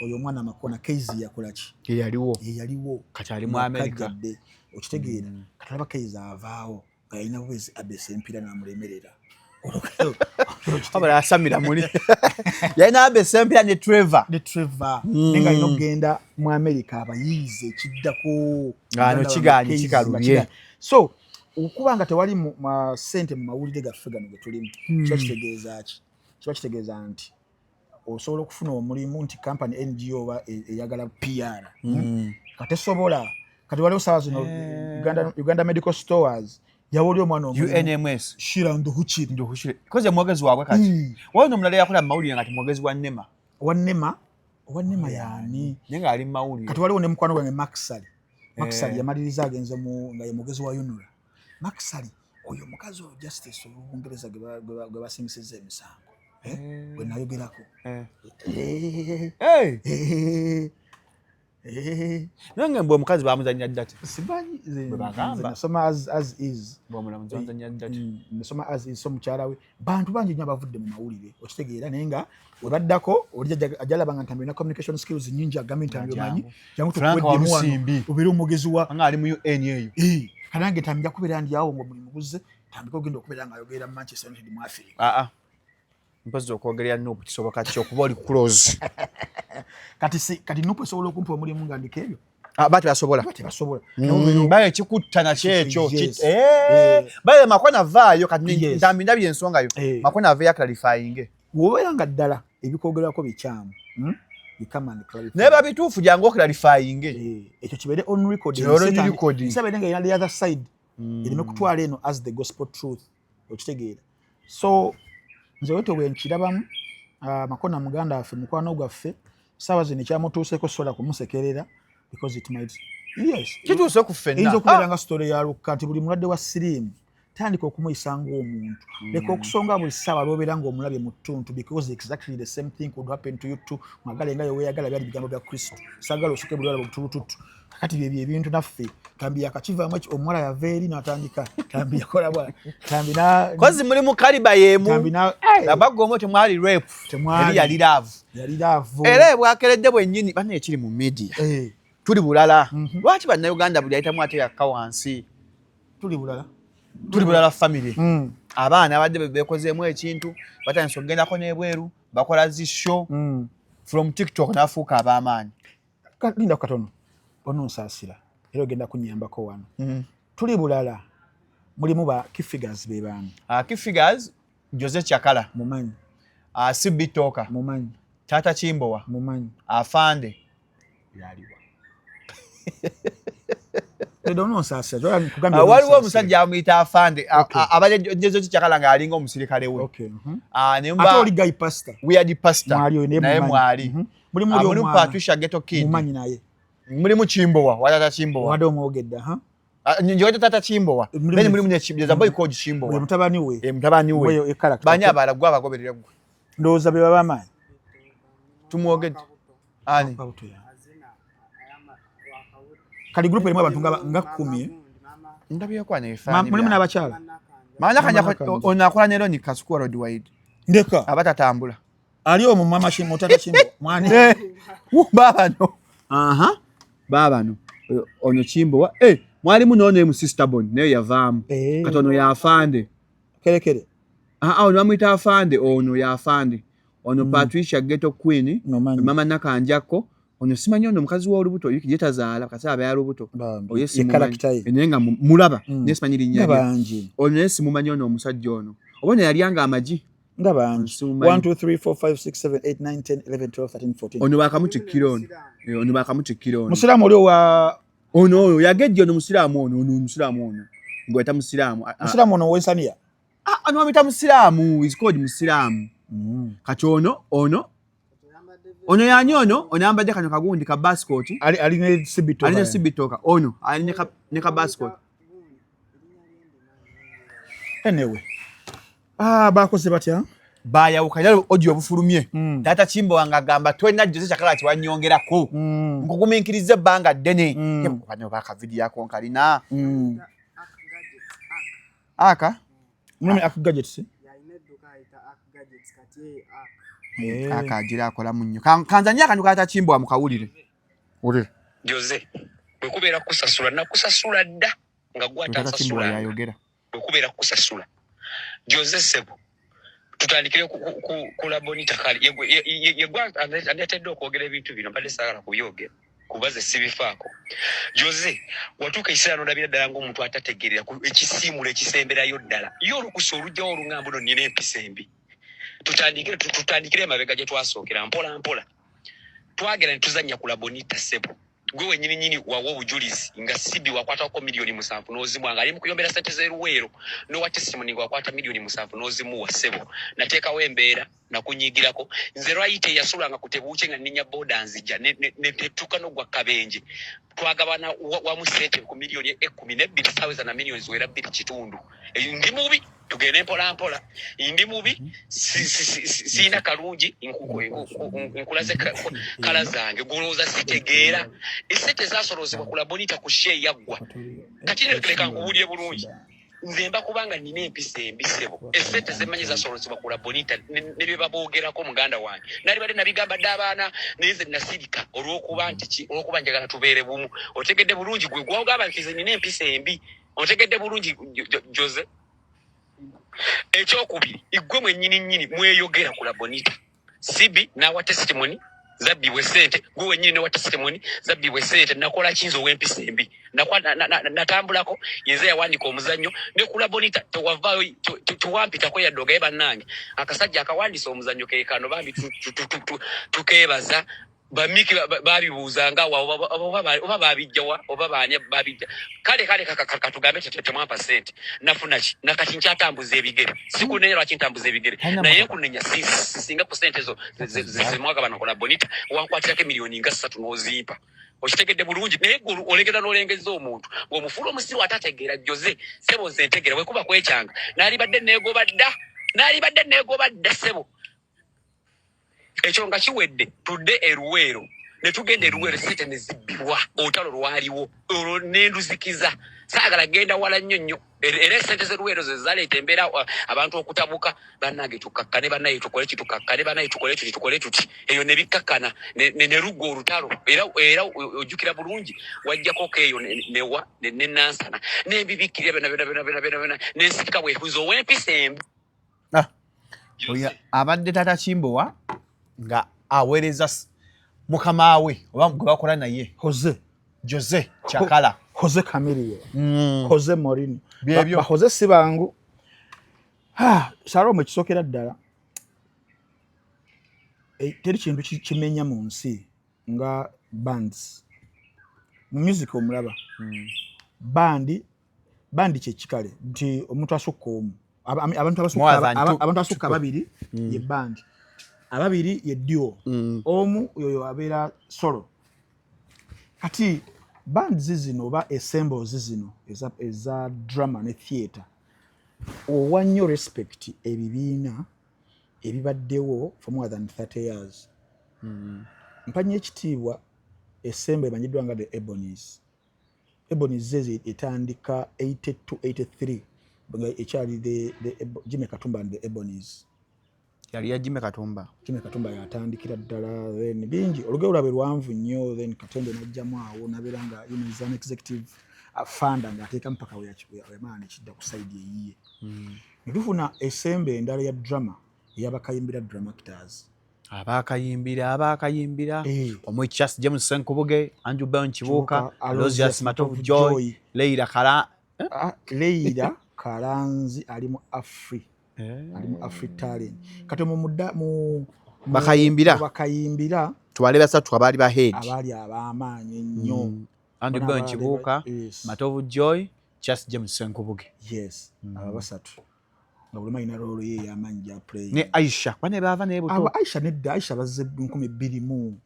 oyo omwana Amakona Keizi yakola ki? Yeyaliwo. Ye yaliwo. Kati ali mu America. Kajjadde, okitegeera? Kati olaba Keizi avaawo nga yalina bwezi abesa empira n'amulemerera. Wabula asamira muli yalina abesa empira ne Trevor. Ne Trevor. Naye nga alina okugenda mu America abayiize ekiddako. Nga no kigaanyi, kikalubye. So okuba nga tewali ssente mu mawulire gaffe gano ge tulimu, kiba kitegeeza ki? Kiba kitegeeza nti osobola okufuna omulimu nti company NGO oba eyagala PR, Katesobola. Kati waliwo saawa zino Uganda Medical Stores yawa oli omwana omulimu. UNMS. Shira Nduhukire. Nduhukire koze mwogezi waabwe kati. Waliwo n'omulala yakola mu mawulire nga ti mwogezi wa NEMA. Wa NEMA, owa NEMA yaani? Naye ng'ali mu mawulire. Kati waliwo ne mukwano gwange Maxali. Maxali yamaliriza agenze mu nga ye mwogezi wa UNRA. Maxali oyo omukazi oyo justice Olubungereza gwe basingisizza emisango, eh? Gwe nayogerako. Hey! Eh. Naye nga mbwe omukazi bamuzannya ddati. Simanyi Bwe bagamba. nze nasoma as is. Bwomulamuzi bamuzannya ddati. Nasoma as is. So mukyala we, bantu bangi nnyo abavudde mu mawulire, okitegeera? Naye nga webaddako oli ajja alaba nga Ntambi olina communication skills nyingi, agambe Ntambi omanyi, jangu Frank tukuweddemu wano Walusimbi. obeere omwogezi wa Nga ali mu UN eyo. Eh, kanange Ntambi nja kubeera ndi awo ng'omulimu guzze, Ntambika ogenda okubeera nga ayogerera mu Manchester United mu Africa. Aa, mpozi okwogerera NUP kisoboka ki okuba oli close? Kati si kati NUP esobola okumpa omulimu nga ndiko ebyo? Ah, ba tebasobola. Ba tebasobola. Bayo ekikutta nakyo ekyo. Yes. Bayo Makona vaayo kati. Ntambi ndabye ensonga yo. Makona aveeyo aclarifying. Bw'obeera nga ddala ebikwogerwako bikyamu, You come and clarify. Naye babituufu, jangu oclarifying. Ekyo kibeere on record. Kibeere on record. Ensi abeere nga erina the other side. Ereme kutwala eno as the gospel truth, okitegeera? So nze wetyo bwe nkirabamu. Makona muganda waffe, mukwano gwaffe, saawa zino ekyamutuuseko sola kumusekerera because it might, yes. Kituuse ku ffenna. Eyinza okubeera nga story ya Lukka nti buli mulwadde wa siriimu tandika okumuyisa ng'omuntu. Leka okusonga buli ssaawa lw'obeera ng'omulabye mu ttuntu, because exactly the same thing could happen to you too. Mwagale nga yeweeyagala, byali bigambo bya Kristo. Saagala osoke buli olaba obutulututtu. Kakati byebyo ebintu naffe Tambi yakakivaamu eki omuwala yava eri n'atandika, Tambi yakola bwa Tambi na Kozi muli mu kaliba y'emu. Tambi na Abagga temwali rape. Temwali. Eri yali love. Yali love. Era bwakeredde bwennyini banne ekiri mu media. Tuli bulala. Lwaki Bannayuganda buli ayitamu ate yakka wansi? Tuli bulala. Tuli bulala family. Abaana abadde bekozeemu ekintu batandise okugendako n'ebweru, bakola zi show from TikTok n'afuuka ab'amaanyi. Linda katono, ononsaasira, era ogenda kunyambako wano. Tuli bulala mulimu ba key figures be baani? Key figures, Jose Chakala. Mumanyi. CB Toka. Mumanyi. Tata Kimbowa. Mumanyi. Afande. Yaliwa? Ononsaasira. Waliwo omusajja amuyita Afande. Abadde Jose Chakala ng'alinga omusirikale we. Ate oli guy pastor? Weird pastor. Mwali oyo naye? Naye mumanyi. Mwali. Mulimu oli Mulimu omwana. Patricia Ghetto Kid. Mumanyi naye. Mulimu Kimbowa, watata Kimbowa. Obadde omwogedde, ha. Njogedde Tata Kimbowa. Then mulimu ne there's a boy called Kimbowa. Oyo mutabani we? Eh, mutabani we. Oyo e character. Bani abalala gwe abagoberera gwe? Ndowooza be baba amaanyi. Tumwogedde ani? Kabuto ya. Kali group erimu abantu nga 10, eh? Ndabyeko wano ebifaananyi Mulimu n'abakyala. Maana kanya. Mama. Ono akola ne Roni Kasuku Road Wide. Ndeka. Aba tatambula. Ali omwo mama Kimbo, tata Kimbo mwani? Eh, baabano, aha, baabano. Ono Kimbowa, eh, mwalimu n'ono mu Sister Bon naye yavaamu. Kati ono y'Afande. Kerekere. Ah, ah, ono bamuyita Afande, ono y'Afande, ono Patricia Ghetto Queen. Nomanyi. Mama Nakanjako ono simanyi, ono omukazi w'olubuto ye tazaala kasi aba ya lubuto. Bambi. Oyo Ye simumanyi. character ye. Naye nga mulaba naye simanyi linnya Nga lye. bangi. Ono naye simumanyi, ono omusajja ono oba ono yalyanga amagi. Nga bangi. Simumanyi. 1 2 3 4 5 6 7 8 9 10 11 12 13 14. Ono bakamutikkira ono. Eh, ono bakamutikkira ono. Musiraamu oli owa? Ono oyo yagejja, ono musiraamu, ono musiraamu, ono ngweta musiraamu. Musiraamu ono owensaniya? Ah, ono bamuyita musiraamu, is called musiraamu. Kati ono yani ono ayambadde kano kagundi ka bascot. Ali ne sibito. Ali ne sibitoka, ono ali ne ka bascot. Anyway, ah, bakoze batya? Bayawuka era audio obufulumye. Taata Kimbo nga agamba tolina Jose Chakala kiwanyongerako. Nkugumiikiriza ebbanga ddene. Bano bakavidiyo ako nkalina. Aka Mulimu ak gadgets. Aka agira akolamu nnyo. Kanzanye akantu ka Taata Kimbo mukawulire. Wulire. Jose, bwe kubeera kusasula nakusasula dda nga gwe Taata Kimbo atansasulanga. yayogera. Bwe kubeera kusasula, Jose sebo, tutandikire ku Labonita. Kale yegwe andeetedde okwogera ebintu bino, mbadde saagala kubyogera kuba ze sibifaako. Jose, watuuka ekiseera nolabira ddala ng'omuntu atategeerera ekisiimulo ekisemberayo ddala ye olukusa olugjawo oluŋŋambo no nina empisa embi. Tutandikire emabega gye twasookera mpola mpola. Twagenda ne tuzannya ku Labonita. Sebo, gwe wenyini nyini wawa obujulizi nga Sibi wakwatako 7 million n'ozimuwa nga ali mu kuyombera sente z'eruweero, n'owa testimony nga wakwata 7 million n'ozimuwa. Sebo, nateekawo embeera nakunyigirako nze lwayite eyasulanga ku tebuukye nga nninya boda nzija netuuka n'ogwa kabenje. Twagabana wamu sente ku 12 million, saweza na miliyoni ziwera 2.5. Ndi mubi, tugende mpola mpola. Ndi mubi, siina kalungi, nkulaze kala zange, gulowooza sitegeera esente zasolozebwa ku Labonita ku show eyaggwa. Kati leka nkubuulire bulungi, nze mba kubanga nina empisa embi. Ssebo, esente zemmanyi zasolozebwa ku Labonita ne bye baboogerako, muganda wange, nalibadde nabigamba dde abaana, naye nze nasirika olw'okuba nti ki, olw'okuba njagala tubeere bumu. Otegedde bulungi? Gwe gwogamba nti nze nina empisa embi, otegedde bulungi, Jose? Ekyokubiri, igwe mwennyini nnyini mweyogera ku Labonita, Sibi n'awa testimony zabbibwa esente, gwe wennyini newa testimony zabbibwa esente. Nakola kinza ow'empisa embi? Natambulako yenze yawandika omuzannyo ne ku Labonita tewavaayo, tewampitako yadde ogaye. Bannange, akasajja akawandisa omuzannyo kekano, bambi tukeebaza. Bamiki babibuuzanga oba babijjawa oba baani babijja. Kale kale katugambe temwampa sente, nafuna ki? Nakati nkyatambuza ebigere. Sikunenya lwaki ntambuza ebigere, naye nkunenya singa ku sente zo zemwagabana kola Bonita wankwatirako emiliyoni nga 3 n'ozimpa. Okitegedde bulungi, naye olengeza n'olengeza omuntu ng'omufuula omusiru atategeera. Jose, sebo, nze ntegeera. Wekuba kwekyanga, naalibadde neegoba dda, naalibadde neegoba dda, sebo. Ekyo nga kiwedde, tudde eruweero. Ne tugenda eruweero, sente ne zibbibwa. Olutalo lwaliwo olwo nenduzikiza, saagala genda wala nnyo nnyo. Era esente z'eruweero ze zaleeta embeera, abantu okutabuka. Bannange, tukakkane, bannaye tukole ki, tukakkane, bannaye tukole tuti, tukole tuti. Eyo ne bikkakkana ne lugwa olutalo. Era ojjukira bulungi, wajjako keeyo newa ne Nansana nembibikkirira byonna byonna byonna byonna byonna byonna, nensirika bwehuza ow'empisa embi. Ah, oyo abadde taata Kimbowa nga aweereza mukama we oba gwe bakola naye. Jose. Jose Kyakala. Jose Chameleone. Jose Mourinho. Byebyo. Ba Jose si bangu. Ah, Shalom, ekisookera ddala, teri kintu kimenya mu nsi nga bands mu music. Omulaba band, band kyekikale nti omuntu asukka omu, abantu More than two. abantu asukka babiri ye band, ababiri ye duo, omu yoyo abeera solo. Kati bands zino oba ensembles zino eza drama ne theatre, owa nnyo respect ebibiina ebibaddewo for more than 30 years. Mpa nnyo ekitiibwa ensemble emanyiddwa nga the Ebonies. Ebonies ezo etandika 82 83 nga ekyali the Jimmy Katumba and the Ebonies. Yali ya Jimmy Katumba. Jimmy Katumba yatandikira ddala. Then bingi, olugero lwabwe lwanvu nnyo. Then Katende najjamu awo nabeera nga is an executive funder, ng'ateeka mpaka weyamala nekidda ku side eyiye. Ne tufuna ensemble endala ya drama eyabakayimbira Dramactors. Abakayimbira, abakayimbira. Eh. Omwe Charles James Senkubuge, Andrew Ben Kibuuka, Kibuuka, Aloysius Matovu Joy, Leila Kala. Ah, Leila Kalanzi ali mu Afri, ali mu Afri Talent. Kati mu mudda Bakayimbira. mu bakayimbira. Tubale basatu abaali ba head. Abaali ab'amaanyi ennyo. Andrew Bona Ben Kibuuka, Matovu Joy, Charles James Senkubuge. Yes, abo basatu nga buli omu alina role ye ey'amaanyi gya play. Ne Aisha, kuba ne baava naye buto. Abo Aisha nedda, Aisha bazze 2000 mu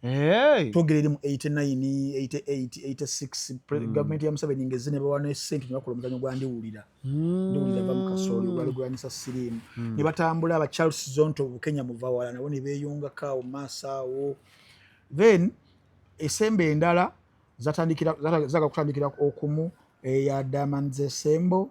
twogera eri mu 89 88 86, gavumenti ya Museveni ngezze ne bawa ne ssente ne bakola omuzanyo gwa Ndiwulira. Ndiwulira va mu kasooli ogwali gulwanyisa siriimu. Ne batambula, aba Charles Zonto Bukenya Muvawala nabo ne beeyungako awo mu maaso awo. Then ensemble endala zatandikira zaga kutandikira okumu eya Diamonds Ensemble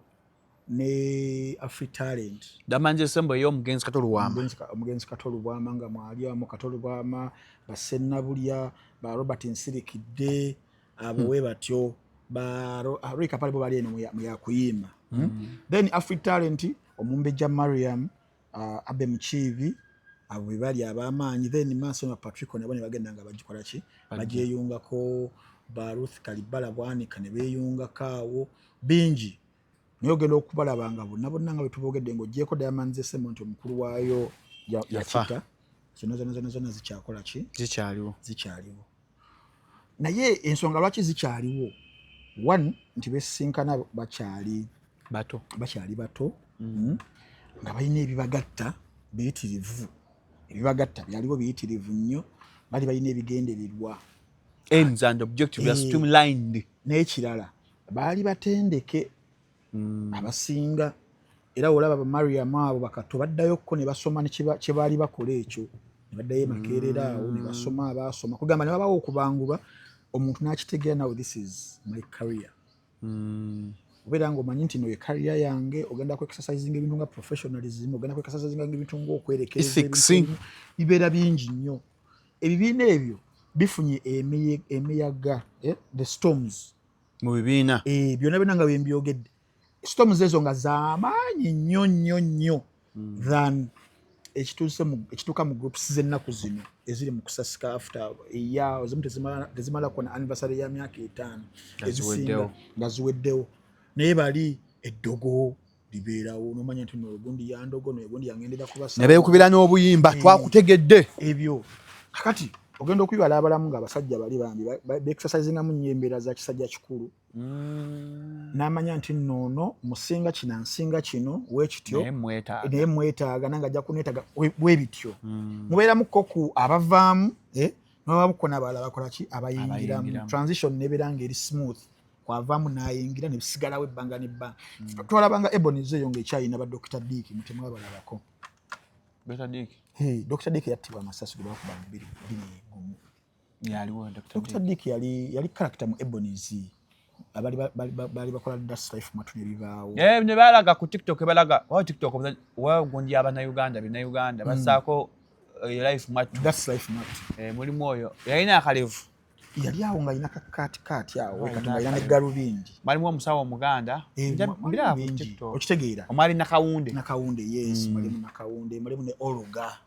ne Afri Talent. Diamonds Ensemble ey'omugenzi Kato Lubwama. Omugenzi Kato Lubwama, nga mwali amu Kato Lubwama, Basennabulya, ba Robert Nsirikidde, abo we batyo, ba Roy Kapale, bo bali eno mu yakuyimba. Then Afri Talent, Omumbejja Mariam, Abe Mukiibi, abo be bali ab'amaanyi. Then maaso nga Patrico nabo ne bagenda nga bagikola ki, bagyeyungako, ba Ruth Kalibala Bwanika ne beeyungako awo bingi. Naye ogenda okubalaba nga bonna bonna nga bwe tuboogedde, ng'oggyeko Diamonds Ensemble nti omukulu waayo yakita, zonna zonna zonna zonna zikyakola ki? Zikyaliwo. Zikyaliwo. Naye ensonga lwaki zikyaliwo, one nti besisinkana bakyali bato. Bakyali bato, nga balina ebibagatta biyitirivu. Ebibagatta byaliwo biyitirivu nnyo, bali balina ebigendererwa. Aims and objectives are streamlined. N'ekirala, baali batendeke abasinga. Era olaba Bamariam abo bakato baddayokko ne basoma ne kye baali bakola ekyo, ne baddayo e Makerere awo ne basoma. Abaasoma kugamba ne babawo okubangulwa, omuntu n'akitegeera, now this is my career. Obeera ng'omanyi nti no ye career yange, ogenda ku exercising ebintu nga professionalism, ogenda ku exercising ebintu ng'okwerekereza. Ethics. Ebintu ebimu bibeera bingi nnyo. Ebibiina ebyo bifunye emiyaga, the storms. Mu bibiina. Byonna byonna nga bwembyogedde, storms ezo nga z'amaanyi nnyo nnyo nnyo than ekituuka mu groups z'ennaku zino eziri mu kusasika after eya ezimu tezimalako na anniversary ya myaka 5. Nga ezisinga ziweddewo. Nga ziweddewo. Naye bali eddogo libeerawo, nomanya nti no gundi yandogo, no gundi yangendera kubasa. Ne beekubira n'obuyimba. Twakutegedde. Ebyo kakati. Ogenda okubibala abalamu ng'abasajja bali bambi beexercisingamu nnyo embeera za kisajja kikulu, n'amanya nti nno ono musinga kino, ansinga kino, weekityo. Naye mwetaaga. Naye mwetaaga, nange ajja kuneetaaga bwe bityo. Mubeeramuko ku abavaamu, n'abamuko n'abalala bakola ki, abayingiramu. Abayingiramu. Transition nebeera ng'eri smooth, kwavaamu n'ayingira ne bisigalawo ebbanga n'ebbanga. Twalabanga Ebonies eyo ng'ekyayina ba Dr Dick, mutemwabalabako. Dr. Dick. Hey, Dr Dick yattibwa amasasi ge bakuba mu 2021. Yaliwo Dr. Dr Dick. Dick yali character mu Ebonies, abali baali bakola That's Life Mwatu ne bibaawo. Eh, ne balaga ku TikTok, balaga wa TikTok wa gundi abannayuganda, bannayuganda bassaako Life Mwatu. That's Life Mwatu. Eh, mulimu oyo yalina akalevu. Yali awo nga alina kakaati kaati awo. Oh, kati nga alina ne alina galubindi. Mwalimu omusawo omuganda. Eh, Mbiraba ku bingi. TikTok. Okitegeera? Omwali Nakawunde. Nakawunde, yes. Mulimu Nakawunde, mulimu ne Oluga.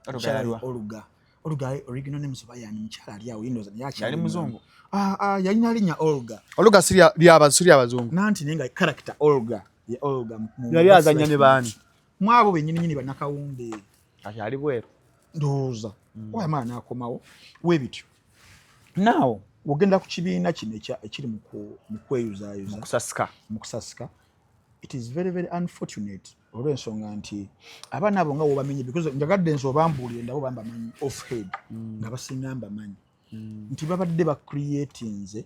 Oluga Mukyala yaliwa? Oluga, Oluga original names oba yani mukyala ali awo yindoza naye akyali Yali muzungu? Ah, ah, yalina linnya Olga. Oluga si lyabazungu? Nanti naye nga character Olga ye Olga Yali azannya ne baani? Mwabo bennyini nyini bannakawunde. Kati ali bweru. Ndowooza oba yamala n'akomawo weebityo. Naawo ogenda ku kibiina kino ekiri mu kweyuzaayuza, kusasika. Mu kusasika. It is very very unfortunate olw'ensonga nti abaana abo nga wobamenye, because njagadde nze obambuulire ndabo bambamanyi off head, nga basinga mbamanyi nti babadde bacreatinze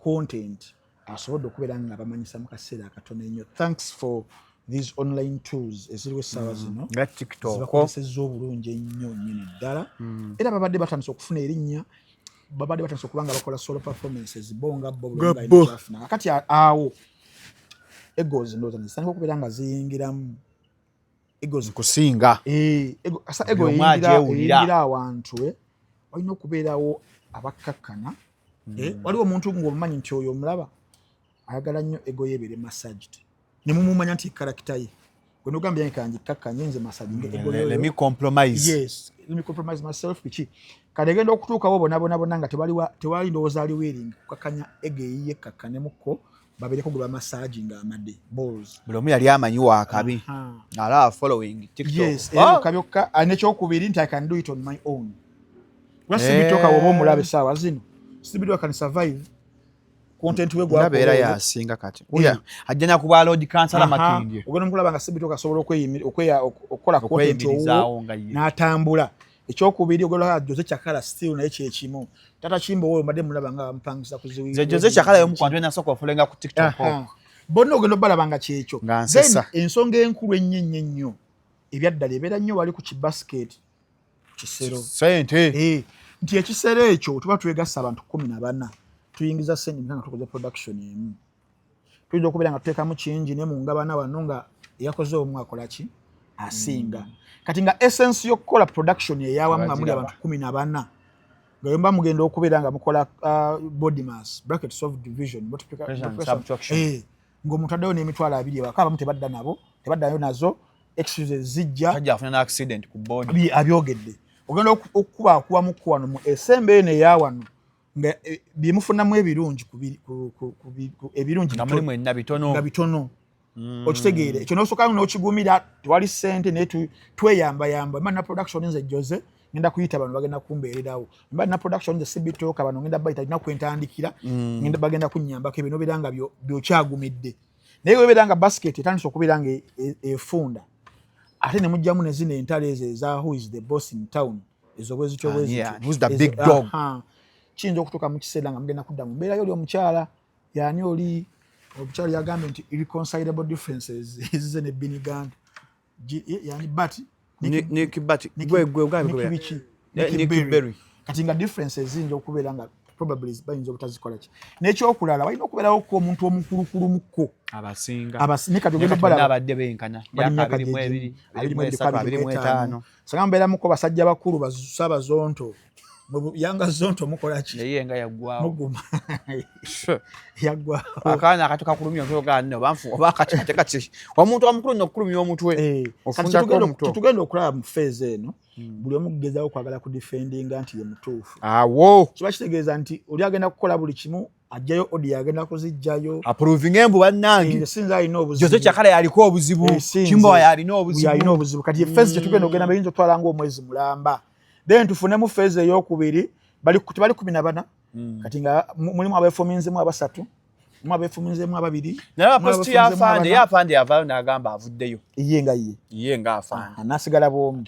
content asobodde okubeera nga bamanyisa mu kaseera akatono ennyo, thanks for these online tools eziriwo essaawa zino nga TikTok zibakozesezza obulungi ennyo nnyini ddala. Era babadde batandise okufuna erinnya, babadde batandise okuba nga bakola solo performances bo nga bo, buli omu Nga ng'alina bo. kyafuna. Kakati awo egos ndowooza nezitandika okubeera nga ziyingiramu egos. Kusinga. Eh, asa ego Buli omu agyewulira. eyingira awantu, walina okubeerawo abakkakkana. Waliwo omuntu ng'omumanyi nti oyo omulaba ayagala nnyo ego ye ebeere massaged, ne mumumanya nti character ye gwe nogambye yange kangi kakkanye nze massage ego Let yoyo. me compromise. Yes, let me compromise myself. Biki kale egenda okutuukawo bona bona bona nga tewali ndowooza ali willing kukakkanya ego eyiye kakkanemuko, babeereko gwe bamassage nga amadde balls. Buli omu yali amanyi wakabi. Alaba following TikTok. Yes. Oh! Era kabyokka. Ah, nekyokubiri nti I can do it on my own. Lwa Sibitoka woba omulaba essaawa zino, Sibitoka can survive content we. Ndaba era yasinga kati. Oya ajja nakuba Lord Kansala Makindye. Ogenda omukulaba nga Sibitoka asobola okukola content owuwo okweyimirizaawo nga ye. N'atambula. Ekyokubiri ogenda Jose Chakala, still naye kyekimu. Tata Kimbo oyo mbadde mulaba nga bamupangisa kuziwi. Nze Jose Chakala y'omu ku bantu nasooka ofollowinga ku TikTok. Bonna ogenda obalaba nga kyekyo. Nga nsesa. Then ensonga enkulu ennyo ennyo ennyo ebyaddala ebeera nnyo wali ku kibasket kisero. Sente. Eh, nti ekisero ekyo tuba twegassa abantu 14, tuyingiza sente nga tukoze production emu, tuyinza okubeera nga tuteekamu kingi ne mu ngabana wano nga eyakoze omu akola ki asinga. Kati nga essence y'okukola production eyawamu nga muli Abagiraba. abantu 14, nga yomba mugenda okubeera nga mukola body mass brackets of division Multiplication and subtraction. Eh, ng'omuntu addayo n'emitwalo 20 ewaka, abamu tebadda nabo, tebaddayo nazo, excuses zijja. Tajja afuna na accident ku board. Abyogedde ogenda okubakubamuku wano mu esembe eno eyawano nga byemufunamu ebirungi ebirungi nga muli mwenna bitono. Nga bitono. Okitegeere ekyo nosooka n'okigumira, tewali ssente naye tweyambayamba. Mba na production nze Jose, ngenda kuyita bano bagenda kumbeererawo. Mba na production nze Sibitooka, bano ngenda bayita, linaku entandikira ngenda bagenda kunnyambako. Ebyo nobeera nga byokyagumidde, naye webeera nga basket etandise okubeera nga efunda, ate ne mugjamu ne zino entalo ezo eza who is the boss in town, ezo bwe zityo bwe Ah, zityo. yeah, who's the big dog? Aha. Kiyinza okutuuka mu kiseera nga mugenda kudda mu mbeera yo oli omukyala yani oli omukyala yagambye nti irreconcilable differences ezize ne Biniganda yani but Nick Bat gwe gwe gwe Nick gwe biki? Eh, Nick Nick Berry. Berry. Kati nga differences ziyinza okubeera nga probably bayinza obutazikola ki. N'ekyokulala walina okubeerawo ko omuntu omukulukulumukko abasinga. Ne kati Naye ogenda kati bonna obalaba abadde benkana bali myaka myaka 22, 22, 23, 25. Sanga mubeeramuko basajja bakulu basabazonto yanga zonto, mukola ki? Naye nga yaggwawo. Muguma, yaggwawo. Akaana akato kakulumya omutwe ogaa nno oba oba kati ate kati omuntu omukulu nno okukulumya omutwe Eh, kati ofundako omutwe. Tetugenda okulaba mu phase eno buli omu kugezaako kwagala kudefendinga nti ye mutuufu. Awo kiba kitegeeza nti oli agenda kukola buli kimu, ajjayo audio, agenda kuzijjayo. Approvinga embu bannange. Nze sinza alina obuzibu. Jose Chakala yaliko obuzibu. Eh, sinze. Kimbowa yalina Buli alina obuzibu. obuzibu. Kati phase gyetugenda ogenda bayinza otwala ngaomwezi mulamba. Then tufunemu phase eyokubiri, bali tebali 14. Kati nga mulimu abeefuminzemu abasatu, mulimu abeefuminzemu ababiri. Naye mulimu post ya abeefuminzemu afande abana. Ye afande yavaayo n'agamba avuddeyo. Ye nga ye. Ye nga afande. Ah, n'asigala bw'omu.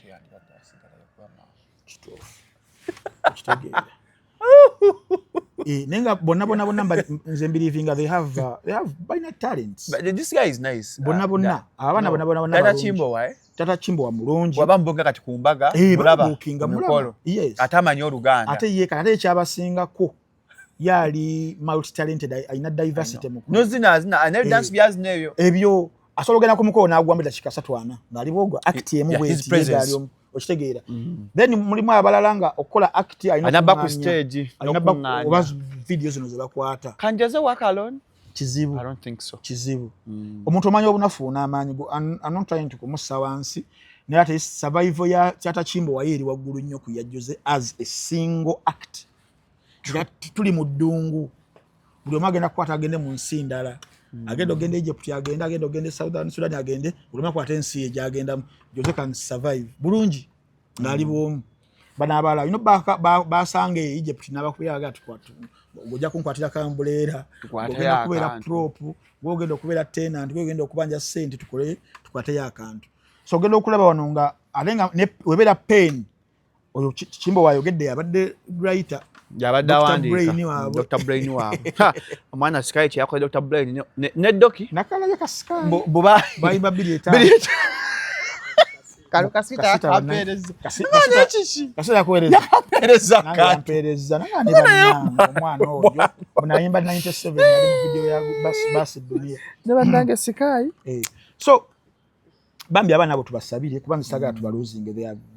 Kituufu, okitegeera. Eh, naye nga bonna bonna bonna nze mbelievinga they have balina talents. But this guy is nice. Bonna bonna abaana bonna bonna bonna Tata balungi. Kimbowa, eh? Tata Kimbowa mulungi. Bw'aba mbuga kati ku mbaga, Eh, mulaba babuukinga, ku mulaba. mikolo. Yes. Ate amanyi Oluganda. Ate ye kati ate ekyabasingako ye ali multi talented, alina diversity mu Nozina azina, alina Eh. dance byazina ebyo. Ebyo asobola ogenda ku mukolo n'agwamu eddakiika 3, 4 ng'ali bwogwa act emu Yeah, his bweti presence. ye ng'ali omu, okitegeera. Then mulimu abalala nga okukola act alina Alina ba ku okuŋŋaanya. stage, Alina ba n'okuŋŋaanya. oba video zino ze bakwata. Can Jose work alone? Kizibu. I don't think so. Kizibu. Omuntu omanya obunafu n'amaanyi go. I'm not trying to kumussa wansi, naye ate survival ya Tata Kimbowa eri waggulu nnyo ku ya Jose as a single act. Nga tuli mu ddungu, buli omu agenda kukwata agende mu nsi ndala, agenda ogenda Egypt, agende agenda ogenda Southern Sudan, agende buli omu akwata ensi ye gyagendamu. Jose can survive bulungi ng'ali bwomu. Bano abalala ino basanga e Egypt n'abakubira baga ojja kunkwatira kambuleera, Tukwateyo ogenda kubeera akantu. prop, gwogenda okubeera tenant, gwogenda okubanja sente, tukole tukwateyo akantu. So ogenda okulaba wano nga ate nga webeera pen oyo Kimbo wayogedde yabadde writer. Yabadde Dr. awandiika. Brain waabwe. Dr. Brain waabwe. Ha, omwana Sky kyeyakola Dr. Brain ne Doki. Nakalabye ka Sky. Buba bayimba 25. Kalo kasita Kasita akampeereza. Kasita kiki? Kasita yakuweereza. Akampeereza Nange kantu. yampeereza nange ne bannange omwana oyo bunayimba 97 yali mu video ya Basi Dunia. Ne bannange Sky. Eh, so bambi abaana abo tubasabire kuba nze saagala tubalosinge.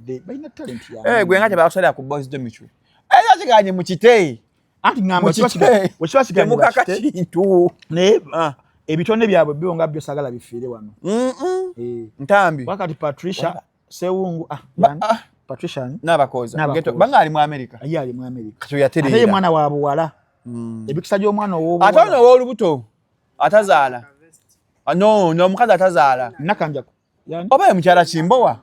They balina talent ya Eh, gwe nga tebakusalira ku boys dormitory. Era kiganye mu kite. Anti ngamba Mu kite. bwe kiba kiganye Temukaka bakite, kintu. naye Ah. ebitone byabwe byo nga byo saagala bifiire wano. Eh, Ntambi. wakati Patricia Sewungu, ah, yani? Ah. Patricia ani? N'abakooza. N'abakooza. Ghetto. Banga ali mu America. Ye ali mu America. Kati oyo Ate ye yatereera. mwana wa buwala, ebikisa gy'omwana Ate ono ow'obuwala. ow'olubuto atazaala. Ah, no, no, omukazi atazaala. Nakanjako yani? Oba ye mukyala Kimbowa.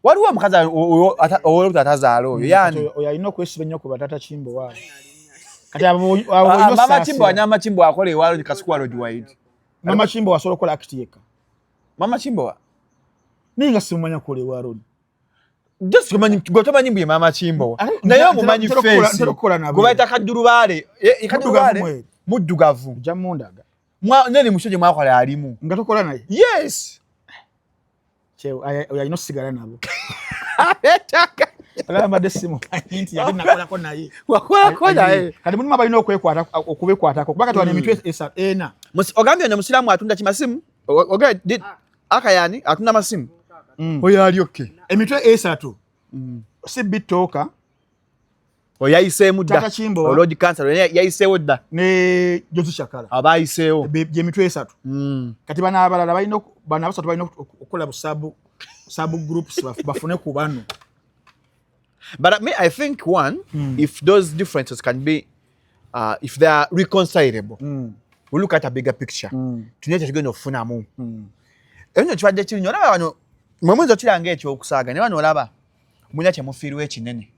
Waliwo omukazi ow'olubuto atazaala oyo. Yani. Kati oyo alina okwesiba ennyo ku batata Kimbowa. Kati abo abo Ah, olina Mama osaasira. Kimbowa nyama Kimbowa akola ewa Kasuku Road Wide. Mama Kimbowa asobola okukola act yekka. Mama Kimbowa. Naye nga simumanya kukola ewa Rodi. Just omanyi gwe tomanyi mbu ye Mama Kimbowa. Ate Naye omumanyi face. ntera okukola nabo. Gwe bayita Kaddulubaale. Eh, Kaddulubaale. Mweru. Muddugavu. Ojja mundaga. Mwa nene musho gye mwakola alimu. Nga tokola naye. Yes. Oyo alina osigala nabo. Olaba mbadde simumanyi nti yali nakolako naye. Wakolako naye. Kati mulimu abalina okwekwata okubekwatako kuba kati wano emitwe ena. Ogambye ono musiraamu atunda kimasimu? Ogambye akayani atunda masimu? Oyo ali okay. Emitwe esatu. Si bitooka. Oyo yayiseemu dda. Tata Kimbowa. Lord Councilor yayiseewo dda. Ne Jose Shakala. Aba ayiseewo. Gyemitwe esatu. Kati bano abalala balina bano abasatu balina okukola busabu sub groups bafune ku bano. But me, I think one, if those differences can be, if they are reconcilable, we look at a bigger picture. Tunye kyetugenda okufunamu. Ebyo kibadde kiri nnyo. Olaba bano, mwe muyinza okiranga ekyokusaaga, naye bano olaba mulina kye mufiirwa ekinene.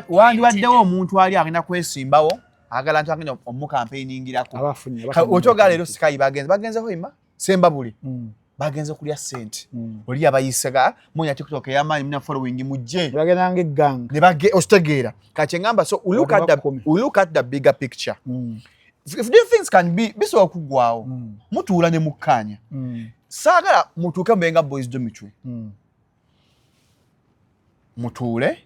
Wandibaddewo omuntu ali agenda kwesimbawo, agala nti agenda omukampeiningirako. Abafunye Okyogala leero Sky bagenze Hoima, Sembabule. Bagenze kulya ssente. Oli abayisega, munya TikTok ey'amaanyi, muna following mujje. Bagenda ng'egganga. Ne bage okitegeera. Kati ngamba so we look at the Bakumi. we look at the bigger picture. If these things can be bisobola okuggwawo, mutuula ne mukkaanya. Saagala mutuuke mube nga boys dormitory. Mutuule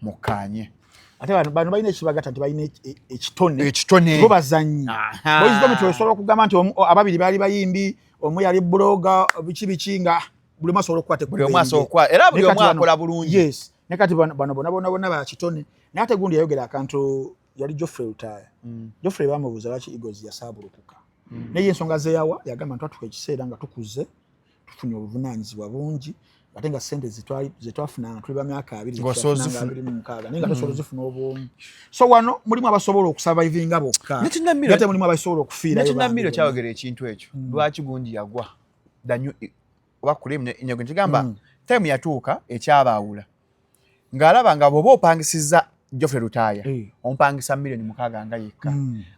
mukkaanye. Ate bano balina ekibagatta nti balina ekitone. Ekitone. Bo bazannyi. Aha. Boys dormitory osobola okugamba nti ababiri baali bayimbi, omu yali blogger, biki biki nga buli omu asobola okukwata Buli omu asobola okukwata era buli Naye omu kati bano- akola bulungi. Yes. Naye kati bano bonna bonna bonna bakitone. Naye ate gundi yayogera akantu yali Geoffrey Lutaaya. Geoffrey bamubuuza lwaki Eagles yasaabulukuka. Naye ensonga ze yawa yagamba nti twatuuka ekiseera nga tukuze, tufunye obuvunaanyizibwa bungi, ate nga ssente ze twafunanga tuli ba myaka 20 Ng'osobola zetwafunanga ozifuna. 26 naye nga tosobola ozifuna obwomu. So wano mulimu abasobola okusurvivinga bokka. Ne Kinnamiro- Naye ate mulimu abasobola okufiirayo Nekinnamiro bambi. kyayogera ekintu ekyo. Lwaki gundi yagwa? The new oba Cream ne Inyogo nkigamba time yatuuka ekyabaawula. Ng'alaba nga bw'oba opangisizza Geoffrey Lutaaya, Eh. omupangisa 6 million nga yekka,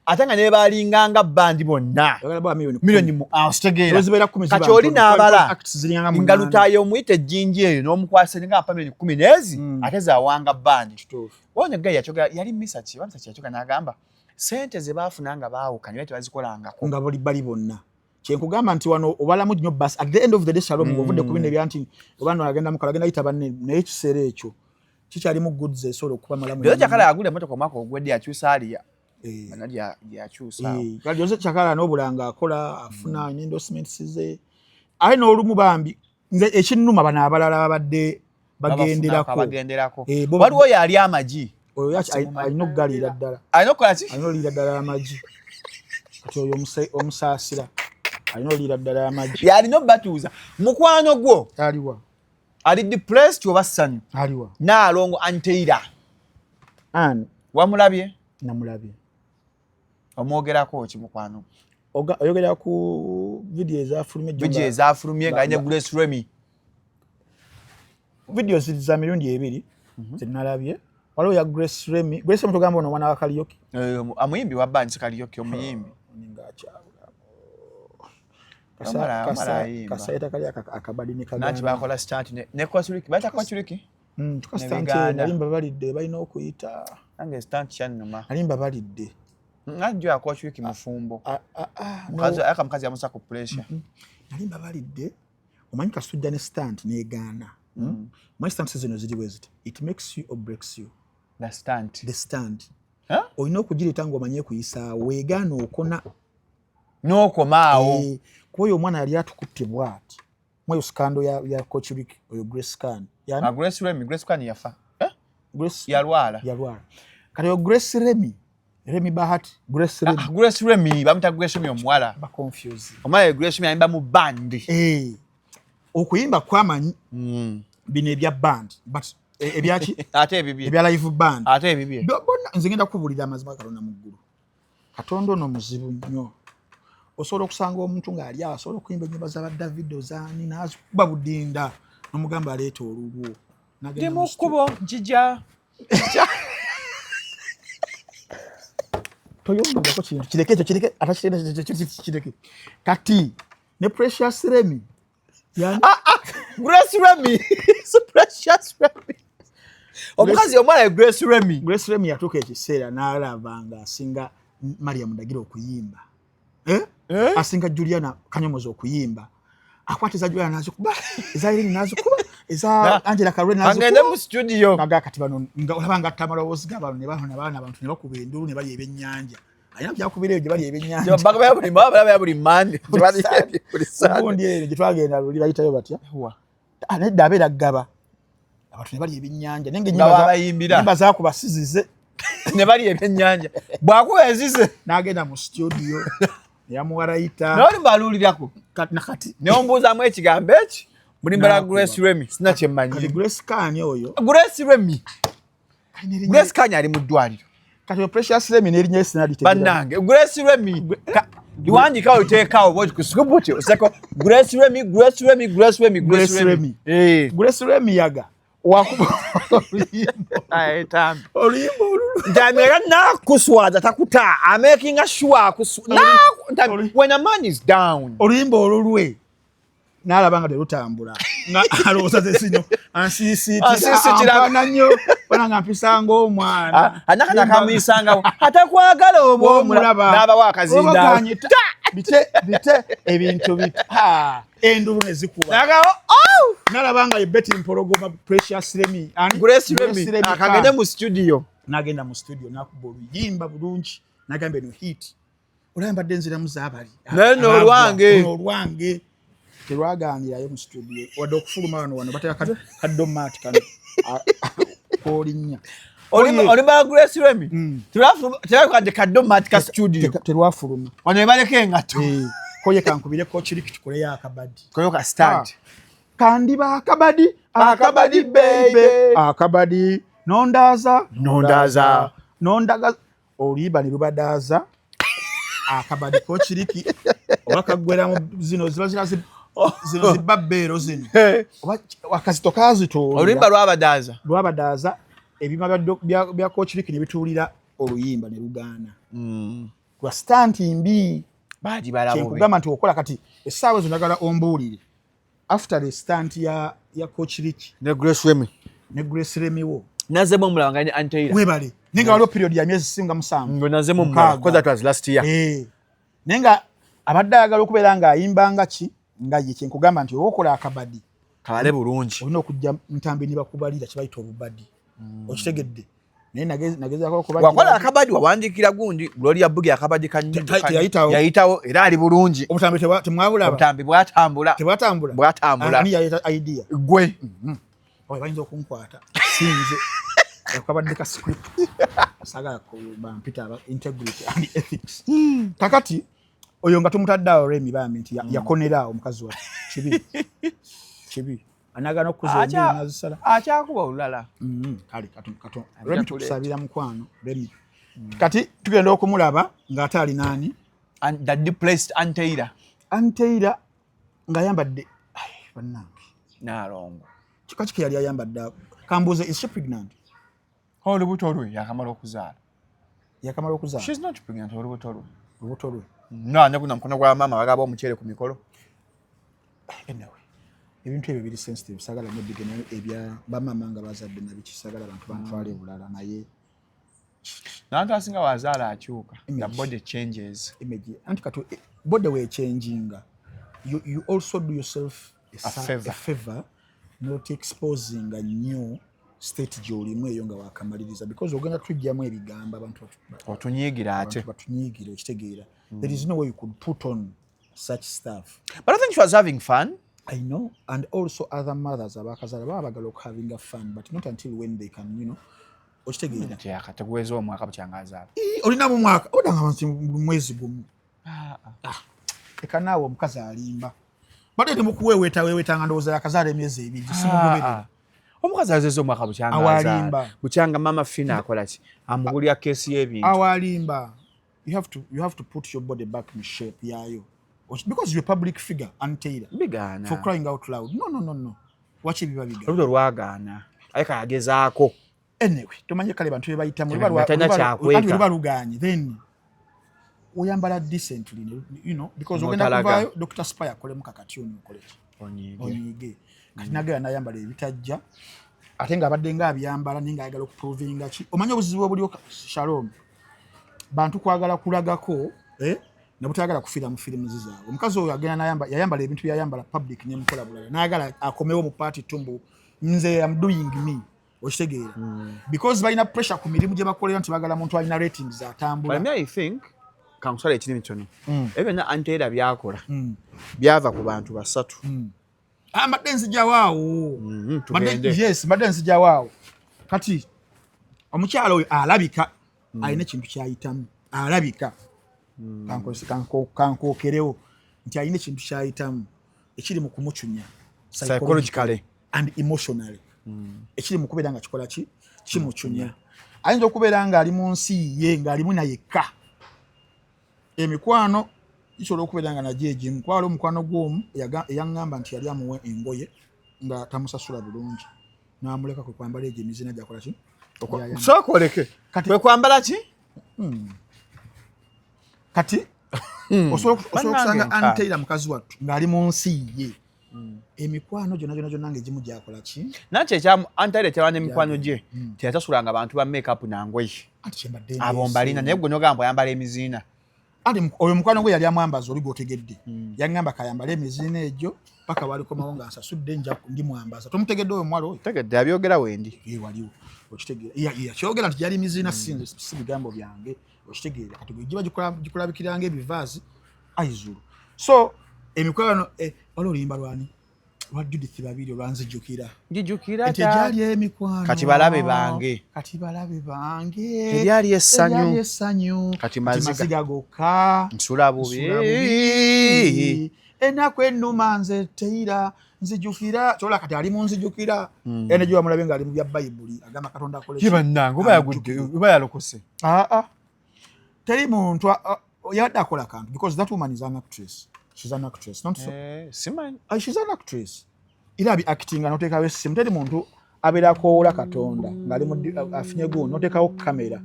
ate nga ne baalinganga bandi bonna Oyagala bawa miliyoni miliyoni mu okitegeera? Zibeera 10 ziba Kati oli ntono. n'abala Acts ziringanga nga 8. Lutaaya omuyita ejjinja eyo n'omukwasa nga ampa 10 million ezi, ate zawanga bandi. Kituufu. Ono gayi yakyogera, yali Misaki oba Misaki, yakyogera n'agamba sente ze baafuna nga baawukanye bali tebazikolangako. Nga bali bali bonna. Kyenkugamba nti wano obalamu nnyo bas at the end of the day, Shalom, ng'ovudde ku bino ebya nti oba no agenda mukola, agenda yita banne, naye ekiseera ekyo kikyalimu goods esobola okubamalamu. Jose Kyakala yagula emmotoka omwaka ogwedde, yakyusa aliya Eh. ana gyakyusa. Eh, kati Jose Kyakala n'obulanga akola, afuna endorsements ze, ate n'olumu bambi nze ekinnuma bano abalala babadde bagenderako. Bagenderako. Eh, Waliwo yali amagi. Oyo alina okugaliira ddala. Alina okukola ki? Alina oliira ddala amagi. Kati oyo omusaasira alina oliira ddala amagi. Yalina obatuuza mukwano gwo. Aliwa? Ali depressed oba ssanyu? Aliwa? Naalongo Anteira. An Wamulabye? Namulabye. Omwogerako ki mukwano? Oyogera ku vidiyo ezafulumye? Vidiyo ezafulumye nga alina Grace Remy. Vidiyo ziri za mirundi ebiri zenalabye. Waliwo ya Grace Remy. Grace Remy tugamba ono omwana wa Karaoke? Eh, omuyimbi wa band, si karaoke, omuyimbi. Ninga akyabula. Omala ayimba. Kasayita kali akabadi ne Nanti kaganda. bakola stunt ne Kosuriki, bayita Kosuriki. Tuka stunt. Bigaana. Nalimba balidde, balina okuyita. Nange stunt kyannuma. Nalimba balidde. Najjo ya Kosuriki mufumbo. Ah, ah, ah, no. Mukazi aka mukazi yamusa ku pressure. Nalimba balidde. Omanyi kasujja ne stunt negaana. Omanyi stunt zino ziri bwe ziti, it makes you or breaks you. The stunt. The stunt. Huh? Olina okugireeta ng'omanye kuyisaawo, weegaana okona. N'okomaawo. Eh, kuba oyo omwana yali atukutte bw'ati mweyo scandal ya Coach Rick, oyo Grace Khan. Yani? Ah, Grace Remy, Grace Khan yafa. Eh? Grace Yalwala. Yalwala. Kati oyo Grace Remy, Remy Bahati, Grace Remy. Ah, Grace Remy, bamuta Grace Remy omuwala. Ba confuse. Omuwala ye Grace Remy ayimba mu band. Eh, okuyimba kwamanyi bino ebya band, but ebyaki? Ate ebibye. Ebya live band. Ate ebibye. Bonna nze ngenda kubuulira amazima ga Katonda mu ggulu. Katonda ono muzibu nnyo. Osobola okusanga omuntu ng'ali awo asobola okuyimba ennyimba z'aba Davido, zaani, n'azikuba budinda, n'omugamba aleeta olulwo. Ndi mu kkubo njija. Toyongezako kintu, kireke ekyo, kireke ate kireke. Kati ne Precious Remy. Ah, ah, Grace Remy. So Precious Remy. Omukazi omwana ye Grace Remy. Grace Remy yatuuka ekiseera n'alaba nga asinga Mariam Ndagire okuyimba. Eh? Eh? Asinga Juliana Kanyomozi okuyimba. Akwata eza Juliana n'azikuba, eza Irene n'azikuba, eza Angela Karwe n'azikuba. Agende mu studio. Naga kati bano nga olaba nga amaloboozi g'abantu ne bano n'abaana abantu ne bakuba enduulu ne balya ebyennyanja. Alina byakubira eyo gye balya ebyennyanja. Bagaba buli balaba buli Mande. Gundi eyo gye twagenda luli bayitayo batya? Ah, nedda abeera Ggaba. Abantu ne balya ebyennyanja naye ng'ennyimba zaakuba sizize. Ne balya ebyennyanja. Bw'akuba ezize. N'agenda mu studio. Yamuwa rayita. Naye oli mbaluulirako. Nakati. Ne ombuuzaamu ekigambo eki. Mulimbala Grace Remy sina kye mmanyi. Kati Grace Khan oyo. Grace Remy. Grace Khan ali mu ddwaliro. Kati Precious Remy n'erinnya sinalitegeera. Bannange Grace Remy. Liwandiika oteekaawo bwoti ku sikubuti oseko Grace Remy, Grace Remy, Grace Remy, Grace Remy. Eh. Grace Remy yaga wakuba oluyimba olulu. Ntambi era nakuswaza takuta amakinga sure akuswa when a man is down. Oluyimba olulwe n'alaba nga terutambula nga alowooza ze zino ansiisitira nnyo bona nga mpisa ng'omwana. Anakana kamuyisangawo atakwagala oba omulaba n'abawo akazinda. Bite bite ebintu bite endulu ne zikuba. Oh! Nalaba nga ye Betty Mpologoma, Precious Remy. Grace Remy akagende mu studio. N'agenda mu studio n'akuba oluyimba bulungi n'agamba eno hit olaba mbadde nziramu zaabali. Naye no olwange. Olwange terwaganirayo mu studio wadde okufuluma. Wano wano bateeka kadomat kano koolinnya. Olimba Grace Remy terwakadde kadomat ka studio. Terwafuluma. Wano ebaleko engatto. Eh, koye kankubireko kiri kitukoleyo akabadi. Koyo ka stand. Kandiba akabadi, akabadi baby, akabadi nondaaza. Nondaaza. Nondaga oluyimba ne lubadaaza akabadi kokiriki oba kaggweramu zino ziba zirazi. Zino zibabbeero zino oba akazito kazituulira. Oluyimba lwabadaaza. Lwabadaaza ebima bya Coach Ricky ne bituulira oluyimba ne lugaana. Lwa stunt mbi. Baagi balabubi. Kyenkugamba nti okola kati essaawa ezo njagala ombuulire after the stunt ya Coach Ricky ne Grace Remy. Ne Grace Remy wo. Nazemu omulaba nga ne Anteira. Webale, naye nga waliwo period ya myezi singa 7. Ngo nazemu omulaba 6. Because that was last year. Eh. Naye nga abadde ayagala okubeera ng'ayimba nga ki nga ye. Kyenkugamba nti oba okola akabadi kabale bulungi. Olina okujja ntambi ne bakubalira kibayita obubadi. Okitegedde? Naye nagezaako okuba Wakola akabadi, wawandiikira gundi Gloria Bugi akabadi ka Teyayitawo. Yayitawo era ali bulungi. Obutambi temwabulaba? Obutambi bwatambula. Tebwatambula? Bwatambula. Ani yaleeta idea? Gwe. Oye, bayinza okunkwata sinze akabadde ka script, sagala bampita aba integrity and ethics. Kakati oyo nga tumutadde awo, Remi bambi nti yakonera awo omukazi wa kibi kibi anagana okukuza enviiri nazisala. Akyakuba olulala. Kale katu Remi tukusabira mukwano Remi. Kati tugenda okumulaba ng'ate ali naani? And the deplaced Anteira. Anteira ng'ayambadde, ai, bannange. Naalongo. Kika kiki yali ayambadde? Kambuuze, is she pregnant? Olubuto lwe yakamala okuzaala. Yakamala okuzaala? She's not pregnant, olubuto lwe. Olubuto lwe. No, ne guno mukono gwa maama bagaba omuceere ku mikolo. Anyway, ebintu ebyo biri sensitive, sagala nnyo bigenda ebya bamaama nga bazadde nabiki, sagala abantu bantwale bulala, naye Nantu asinga wazaala akyuka. The Image. body changes. Image anti kati body wechanginga, you also do yourself A favor. a favor not exposing nnyo state gy'olimu eyo nga wakamaliriza, because ogenda tujjamu ebigambo abantu Otunyiigira ate. abantu batunyiigira, okitegeera? There is no way you could put on such stuff. But I think she was having fun. I know, and also other mothers abakazaala baba bagala okuhavinga fun, but not until when they can, okitegeera? Nti akateguweza omwaka bukyanga azaala. Ii, olinamu omwaka odanga nti mwezi gumu. Ah, eka naawe omukazi alimba, badde temukuweeweeta weeweeta nga ndowooza yakazaala emyezi 2, simugoberera. Omukazi azeza omwaka bukyanga Awalimba. azaala. Bukyanga mama Fina akola ki? Amugulira keesi y'ebintu. Awalimba. You have to put your body back in shape yayo because you're a public figure, Anteira. Bigaana. For crying out loud, no, no, no, no, waki biba bigaana? Olubuto lwagaana. Aye kayagezaako. Anyway, tomanye kale bantu bebayitamu. Nga talina kyakweka. Luba luganye, then oyambala decently, because ogenda N'otalaga. kuvaayo Dr Spy akolemu kakati ono okoleki. Onyiige. Onyiige. Kati nagera nayambala ebitajja ate ng'abadde nga abyambala naye ng'ayagala okuprovinga ki? Omanyi obuzibu obuliwo, Shalom, bantu kwagala kulagako, eh? Nabutayagala kufiira mu firimu zaabwe. Omukazi oyo agenda yayambala ebintu byayambala public nemukola bulala, nayagala akomewo mu part two mbu nze am doing me, okitegeera? Because balina pressure ku mirimu gye bakolera nti bagala muntu alina ratings atambula. But me, I think kankusala ekirimi kyono. Ebyo byonna Anteera byakola byava ku bantu basatu. Ah, mbadde nzijawaawo. Tugende. Yes, mbadde nzijawaawo. Kati omukyala oyo alabika alina ekintu kyayitamu, alabika kankookerewo nti alina ekintu kyayitamu ekiri mu kumucunya psychologically and emotionally, ekiri mu kubeera nga kikola ki kimucunya. Ayinza okubeera ng'ali mu nsi ye ng'alimu nayekka, emikwano gisobola okubeera nga nagyo egimu, kuba waliwo omukwano gw'omu eyaŋŋamba nti yali amuwa engoye nga tamusasula bulungi, n'amuleka kwe kwambala egyo emizina gyakola ki. Gyayambala. Sooka oleke. Kwe kwambala ki? Kati osobola Bannange okusanga nkaaba. Anteira mukazi wattu ng'ali mu nsi ye, emikwano gyonna gyonna gyonna ngaegimu gyakola ki. Nanti ekyamu Anteira ekyaba n'emikwano gye teyasasulanga bantu ba makeup nangoye. Anti kyembadde Abo ndeese. mbalina, naye gwe nogamba oyambala emiziina. Anti oyo mukwano gwe yali amwambaza oli gwotegedde, yaŋŋamba kayambale emiziina egyo paka walikomawo nga nsasudde, nja ndimwambaza. Tomutegedde oyo omuwala oyo? Tegedde, abyogera wendi. Ye waliwo, okitegeera? Yakyogera nti gyali miziina, si si bigambo byange, okitegeera? Kati gwe giba gikulabikira nga ebivaazi aizulu. So emikwano, waliwo oluyimba lwani lwa Judith Babiri olwanzijukira. Njijukira. Nti egyali emikwano. Kati balabe bange. Kati balabe bange. Eryali essanyu. Eryali essanyu. Kati maziga. Maziga gokka. Nsula bubi. Nsula bubi. Ennaku ennuma nze teira nzijukira kyola. Kati ali mu nzijukira era nejo bamulabe ng'ali mu bya Bayibuli agamba Katonda akole ki? Ye bannange, oba yagudde oba yalokose. Aa, teri muntu yabadde akola kantu because that woman is an actress. She's an actress, not so? Eh, simanyi. Ah, she's an actress, era abi acting. Noteekawo essimu, teri muntu abeera akoowola Katonda ng'ali mu afunye gundi, noteekawo kamera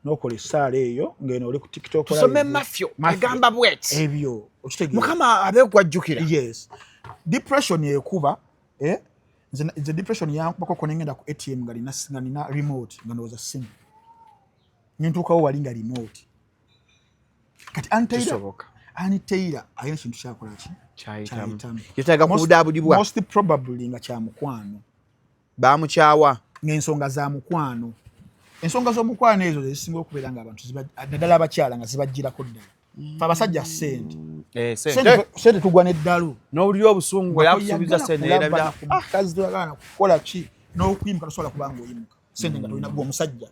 n'okola essaala eyo ng'eno oli ku TikTok Tusome live. Mafyo Matthew. Egamba bweti. Ebyo okitegeera? Mukama abeekwajjukira. Yes, depression ekuba, eh? Nze depression yankubako nengenda ku ATM nga nina remote, nga ndowooza simu, nentuukawo wali nga remote. Kati Ann Taylor, Kisoboka. Ann Taylor alina ekintu kyakola ki? Kyayitamu. Kyayitamu. Yetaaga kubudaabudibwa. Most probably nga kyamukwano. Bamukyawa. Ng'ensonga za mukwano, ensonga z'omukwano ezo zezisinga okubeera nga abantu naddala abakyala nga zibajjirako ddala. Fe abasajja sente. Eh, sente. Sente tugwa n'eddalu. N'owulira obusungu, yakusuubiza sente, yerabira. Mukazi toyagala nakukola ki, n'okuyimuka tosobola kubanga oyimuka sente nga tolina gwe omusajja.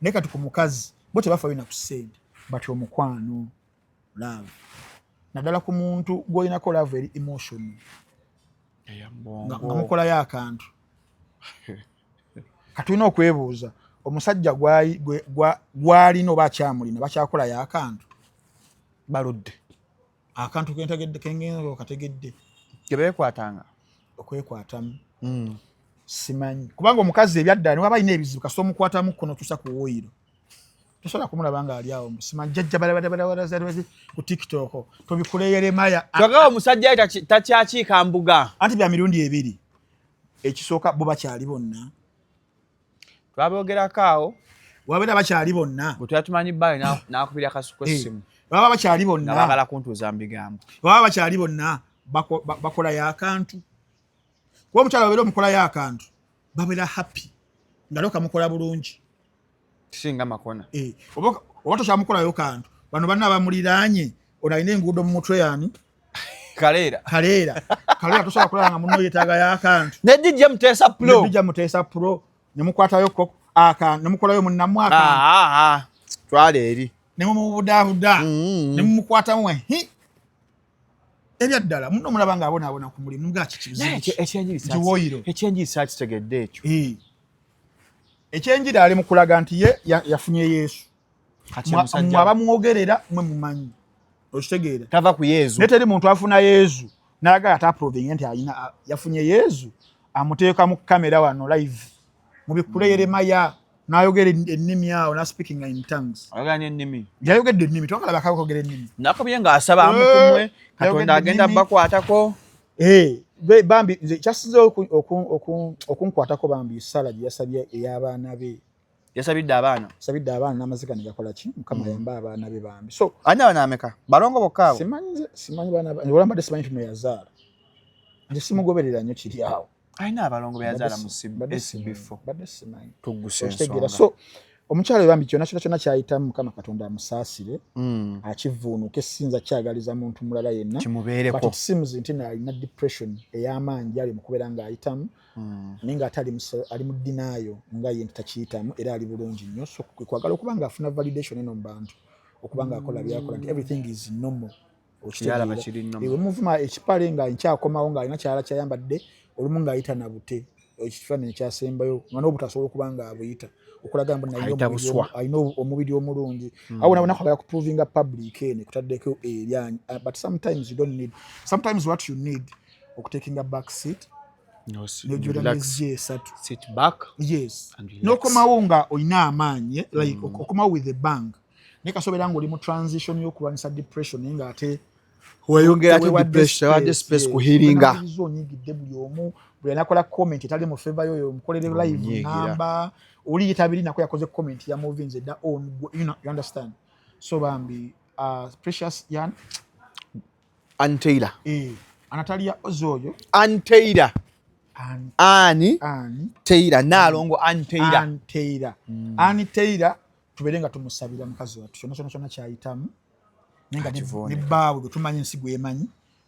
Naye kati ku mukazi bo tebafa bina ku sente, but omukwano, love, naddala ku muntu gw'olinako love eri emotion, nga mukolayo akantu. Katulina okwebuuza omusajja gw'alina oba akyamulina, bakyakolayo akantu? Baludde. Akantu kentegedde, kengenza okategedde? Tebeekwatanga. Okwekwatamu, simanyi, kubanga omukazi ebyaddala niwaba alina ebizibu, kasita omukwatamu kuno tusa ku woyiro, tosobola kumulaba nga ali awo, simanyi jjajja balabalabalabala ku TikTok tobikule Yeremaya. Twagala omusajja ye takyakiika mbuga. Anti bya mirundi ebiri. Ekisooka, bo bakyali bonna? Twaboogerako awo. Wabeera bakyali bonna. Bwe tuba tumanyi bbaayo n'akubira Kasuku essimu. Baba bakyali nga bonna? Baagala kuntuuza mu bigambo. Baba bakyali bonna, bakolayo akantu? Kuba omukyala babeera omukolayo akantu, babeera happy nga loka mukola bulungi. Kisinga makona. Eh, oba tokyamukolayo kantu, bano banna bamuliraanye, ono alina enguudo mu mutwe yani? Kaleera. Kaleera, Kaleera, tosobola kulaba nga munno yeetaagayo akantu. Ne DJ Muteesa Pro. Nedija Muteesa Pro, nemukwatayo akantu, nemukolayo munnamu akantu. Ah, ah, twala eri. Nemumubudaabuda, nemumukwatamu hi ebyaddala munno omulaba nga abonaabona ku mulimu nga kikizibu. Ekyenjiri saakitegedde ekyo. Ekyenjiri ali mu kulaga nti ye yafunye Yesu. Kati Mwe omusajja abamwogerera mwe mumanyi, okitegeera? Tava ku Yezu. Naye teri muntu afuna Yesu n'ayagala ate aprovinge nti alina yafunye Yesu, amuteeka mu kamera wano live mubikule Yeremaya n'ayogera ennimi awo, naspeaking in tongues. Ayogera n'ennimi. Yayogedde ennimi, twagala bakakwogera ennimi. Nakubye ng'asaba amukumwe. Katonda Yayogedde agenda ennimi. bakwatako. Eh, bambi nze kyasinze okunkwatako bambi sala gye yasabye ey'abaana be. Yasabidde abaana. Yasabidde abaana n'amaziga ne gakola ki, Mukama ayambe abaana be bambi. So Ani abaana ameka? Balongo bokka abo? Simanyi, nze simanyi baana olwa mbadde simanyi nti no yazaala, nze simugoberera nnyo kiri awo. Alina abalongo be yazaala mu Mbadde SB4. Mbadde simanyi. Tugguse Okitegeera? ensonga. So omukyala oyo bambi kyonna kyonna kyonna kyayitamu, Mukama Katonda amusaasire, akivuunuke. Sinza kyagaliza muntu mulala yenna, Kimubeereko. but it seems nti alina depression ey'amaanyi gyali mu kubeera ng'ayitamu, naye ng'ate ali mu denial nga ye nti takiyitamu era ali bulungi nnyo. So kwe kwagala okuba ng'afuna validation eno mu bantu, okuba ng'akola byakola nti everything is normal. Yalaba kiri normal. Ewe muvuma ekipale nga nkyakomawo ng'alina kyala kyayambadde olumu ng'ayita na bute, ekifaananyi kyasembayo nga n'obutasobola okuba nga abuyita okulaga mbu nalina Ayita omubiri buswa. alina omubiri omulungi. Awo nabona kwagala kuprovinga public eno ekutaddeko eryanyi. But sometimes you don't need, sometimes what you need okutakinga back seat n'ojula Relax. myezi 3. Sit back Yes. and relax. N'okomawo nga olina amaanyi, eh, like okomawo with a bang, naye kasobeera ng'oli mu transition y'okulwanisa depression, naye ng'ate Weyongera ate tewewadde depression, wadde space yes. kuhealinga. Omaliriza onyigidde buli omu, buli anakola comment etali mu favor yoyo omukolere live. Onyiigira. Namba oli yetabiri nako yakoze comment ya moving edda on, you understand? So bambi, Precious yan Ann Taylor. Eh, Anatalia Ozoyo. Ann Taylor. Ann Ann Ann Taylor, Naalongo Ann Taylor. Ann Taylor, Ann Taylor, tubeere nga tumusabira mukazi wattu kyonna kyonna kyonna kyayitamu, naye nga Akivuunike. ne bbaawe gwe tumanyi ensi gwemanyi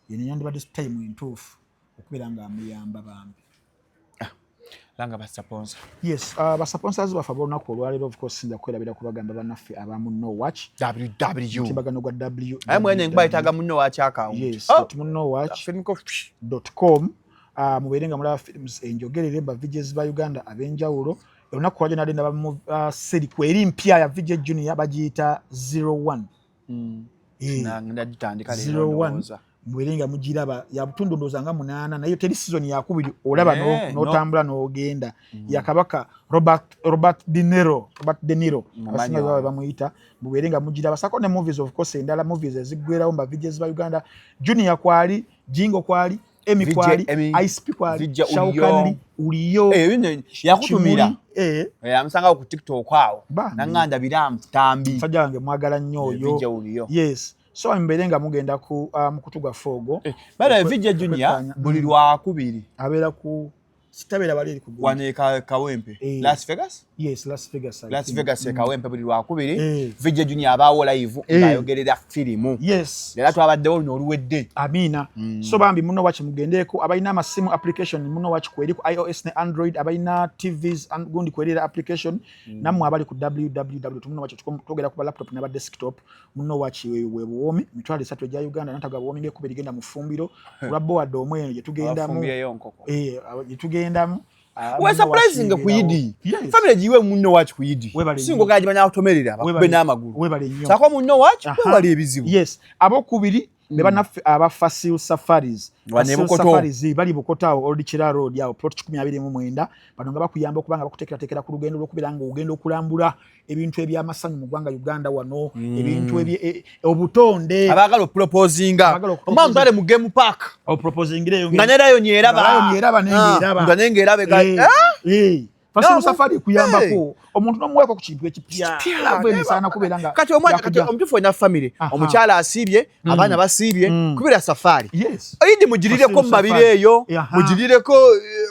yeno yandibadde time entuufu okubeera nga amuyamba bambi. Langa basponsor. Yes, basponsors baffe ab'olunaku olwaleero, of course sinza kwerabira kubagamba bannaffe abamu No Watch. Ww. Mutimbagano gwa w Aye mwene nkuba yetaaga muno watch account. Yes. Oh, .munowatch film ko .com, mubeere nga mulaba films enjogerere ba VJs ba Uganda ab'enjawulo. Olunaku lwajjo nali ndaba mu seri kweri mpya ya VJ Junior, bagiyita 01. Ngenda leero 01 ndowooza. Mubeere nga mugiraba ya butundu ndowooza nga 8, naye teri season yakubiri olaba n'otambula n'ogenda ya kabaka Robert De Niro, Robert De Niro. Mumanyi abasinga oyo. Bawe bamuyita, mubeere nga mugiraba, sako ne movies of course endala, movies eziggwerawo mba VJs ba Uganda, Junior kwali, Jingo kwali, Emi VJ kwali, Emmy, ICP kwali, VJ Uliyo. Shaukanli uliyo. Eh, bino yakutumira. Kimuli, Amusangawo ku TikTok awo. Bambi. Naŋŋanda biramu tambi. Musajja wange mwagala nnyo oyo. VJ Uliyo. Yes, so mubeere nga mugenda ku mukutu gwaffe ogwo. By the way, VJ Junior Okwekkaanya. buli lwakubiri Abeera ku sitabeera bali eri ku gundi. Wano e Kawempe. Las Vegas. Yes, Las Vegas, I Las think. Vegas e Kawempe buli lwakubiri. VJ Junior abaawo live ng'ayogerera firimu. Era twabaddewo luno oluwedde. Amiina. So bambi muno waki mugendeeko, abalina amasimu application muno waki kweri ku iOS ne Android, abalina TVs gundi kwerera application. Nammwe abali ku www muno waki, twogera ku ba laptop n'aba desktop, muno waki we buwoomi 30,000 egya Uganda nataga buwoomi ng'ekkuba erigenda mu ffumbiro olwa bowadde omweno gye tugendamu. Abafumbyeyo nkoko. Gye tugendamu. We muno waki surprising ku Idi. Yes. Family giwe munno waki ku Idi. Webale nnyo. Singo gagimanya kutomerera bakube n'amagulu. Webale nnyo. Sako munno waki webale ebizibu. Yes, abokubiri be bannaffe aba Fasil Safaris. Wano e Fasil Bukoto. Safaris bali Bukoto awo Old Kira Road awo plot 129. Bano nga bakuyamba okuba nga bakuteekerateekera ku lugendo lw'okubeera nga ogenda okulambula ebintu ebyamasanyu mu ggwanga Uganda wano, ebintu obutonde. Abaagala okuproposinga. Abaagala okuproposinga. Omwana mutwale mu game park. Oproposingireyo Nga ne lion eraba. Nga lion eraba nenga eraba. Nga nenga eraba Fasil No, Safari ekuyambako omuntu n'omuweeko ku kintu ekipya. Kipya, Love emisaana kubeera nga kati omwana kati omutuufu olina family, omukyala asiibye, abaana basiibye, kubira safari. Idi mugirireko Fasil mu mabiri Safari. eyo, mugirireko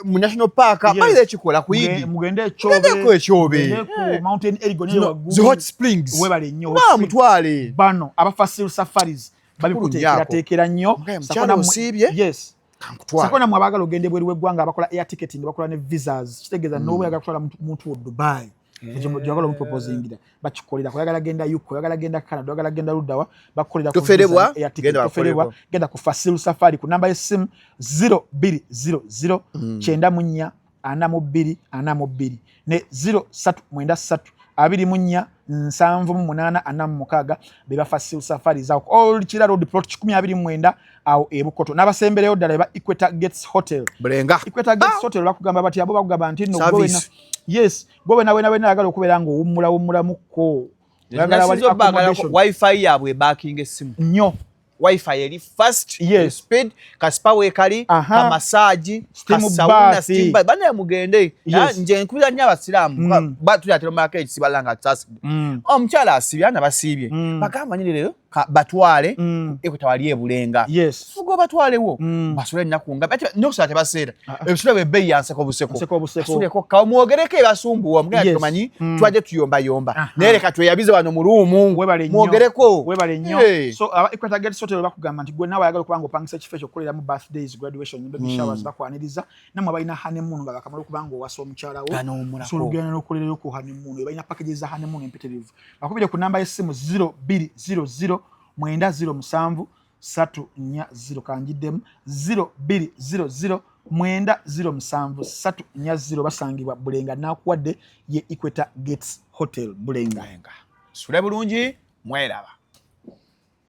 mu national park. Balira ekikola ku Idi. Mugende Ekyobe. Mugendeko Ekyobe. Mugende ku Mountain Elgon eyo waggulu. Zi hot springs. Webale nnyo. Ba mutwale. Bano aba Fasil Safaris babikuteekerateekera nnyo. Mugaye, Sako mukyala osiibye? Yes. Kankutwale. Sako nammwe abaagala ogenda ebweru w'eggwanga, abakola air ticketing, bakola ne visas, kitegeeza n'oba oyagala kutwala muntu wo Dubai gy'oyagala omuproposingira, bakikolera. Oyagala genda UK, oyagala genda Canada, oyagala genda luddawa, bakukolera ku Toferebwa, visa ne air ticket. Genda Toferebwa, bakukoleko. Genda ku Fasil Safari ku namba y'essimu 0200 94 42 42 ne 0393 24 78 46. Be ba Fasil Safaris awo Old Kira Road plot 129 awo e Bukoto. N'abasembereyo ddala be ba Equator Gates Hotel. Bulenga. Equator Gates Hotel bakugamba bati abo bakugamba nti nno gwe Service. Yes, gwe wena wena wena ayagala okubeera ng'owummula wummulamuko, oyagala wali Nasinze obbaagalako accommodation. Wifi yaabwe ebackinga essimu. Nnyo. Wifi eri fast, speed, ka spa weekali, ka massage, Steam ka sauna, bath. Steam bath. Banaye mugende. Nje nkubira nnyo abasiraamu. Tulyatera omalako ekisibala nga tusasidde. Omukyala asiibye, abaana basiibye, bagamba nyini leero batwale Equator wali ebulenga. Fuga obatwalewo, basule ennaku nga ate n'okusala tebaseera, ebisula bwe ebbeeyi yanseko buseko. Nseko buseko. Basuleko kawo mwogereko ebasumbuwa mugenda. Tumanyi twajje tuyombayomba, naye leka tweyabize wano mu room. Webale nnyo. Mwogereko. Webale nnyo. So aba Equator Gates Hotel bakugamba nti gwe naawe ayagala okuba nga opangisa ekifo ekyo okukoleramu birthdays, graduation, baby showers, bakwaniriza. Nammwe abalina honeymoon nga bakamala okuba nga owasa omukyala wo, Banoomulako. osobola okugenda n'okolerayo ku honeymoon. Balina packages za honeymoon empitirivu. Bakubire ku namba y'essimu 0200 907 340. Kanjiddemu, 0200 907 340. Basangibwa Bulenga. Nakuwadde ye Equator Gates Hotel Bulenga. Sule bulungi, mweraba.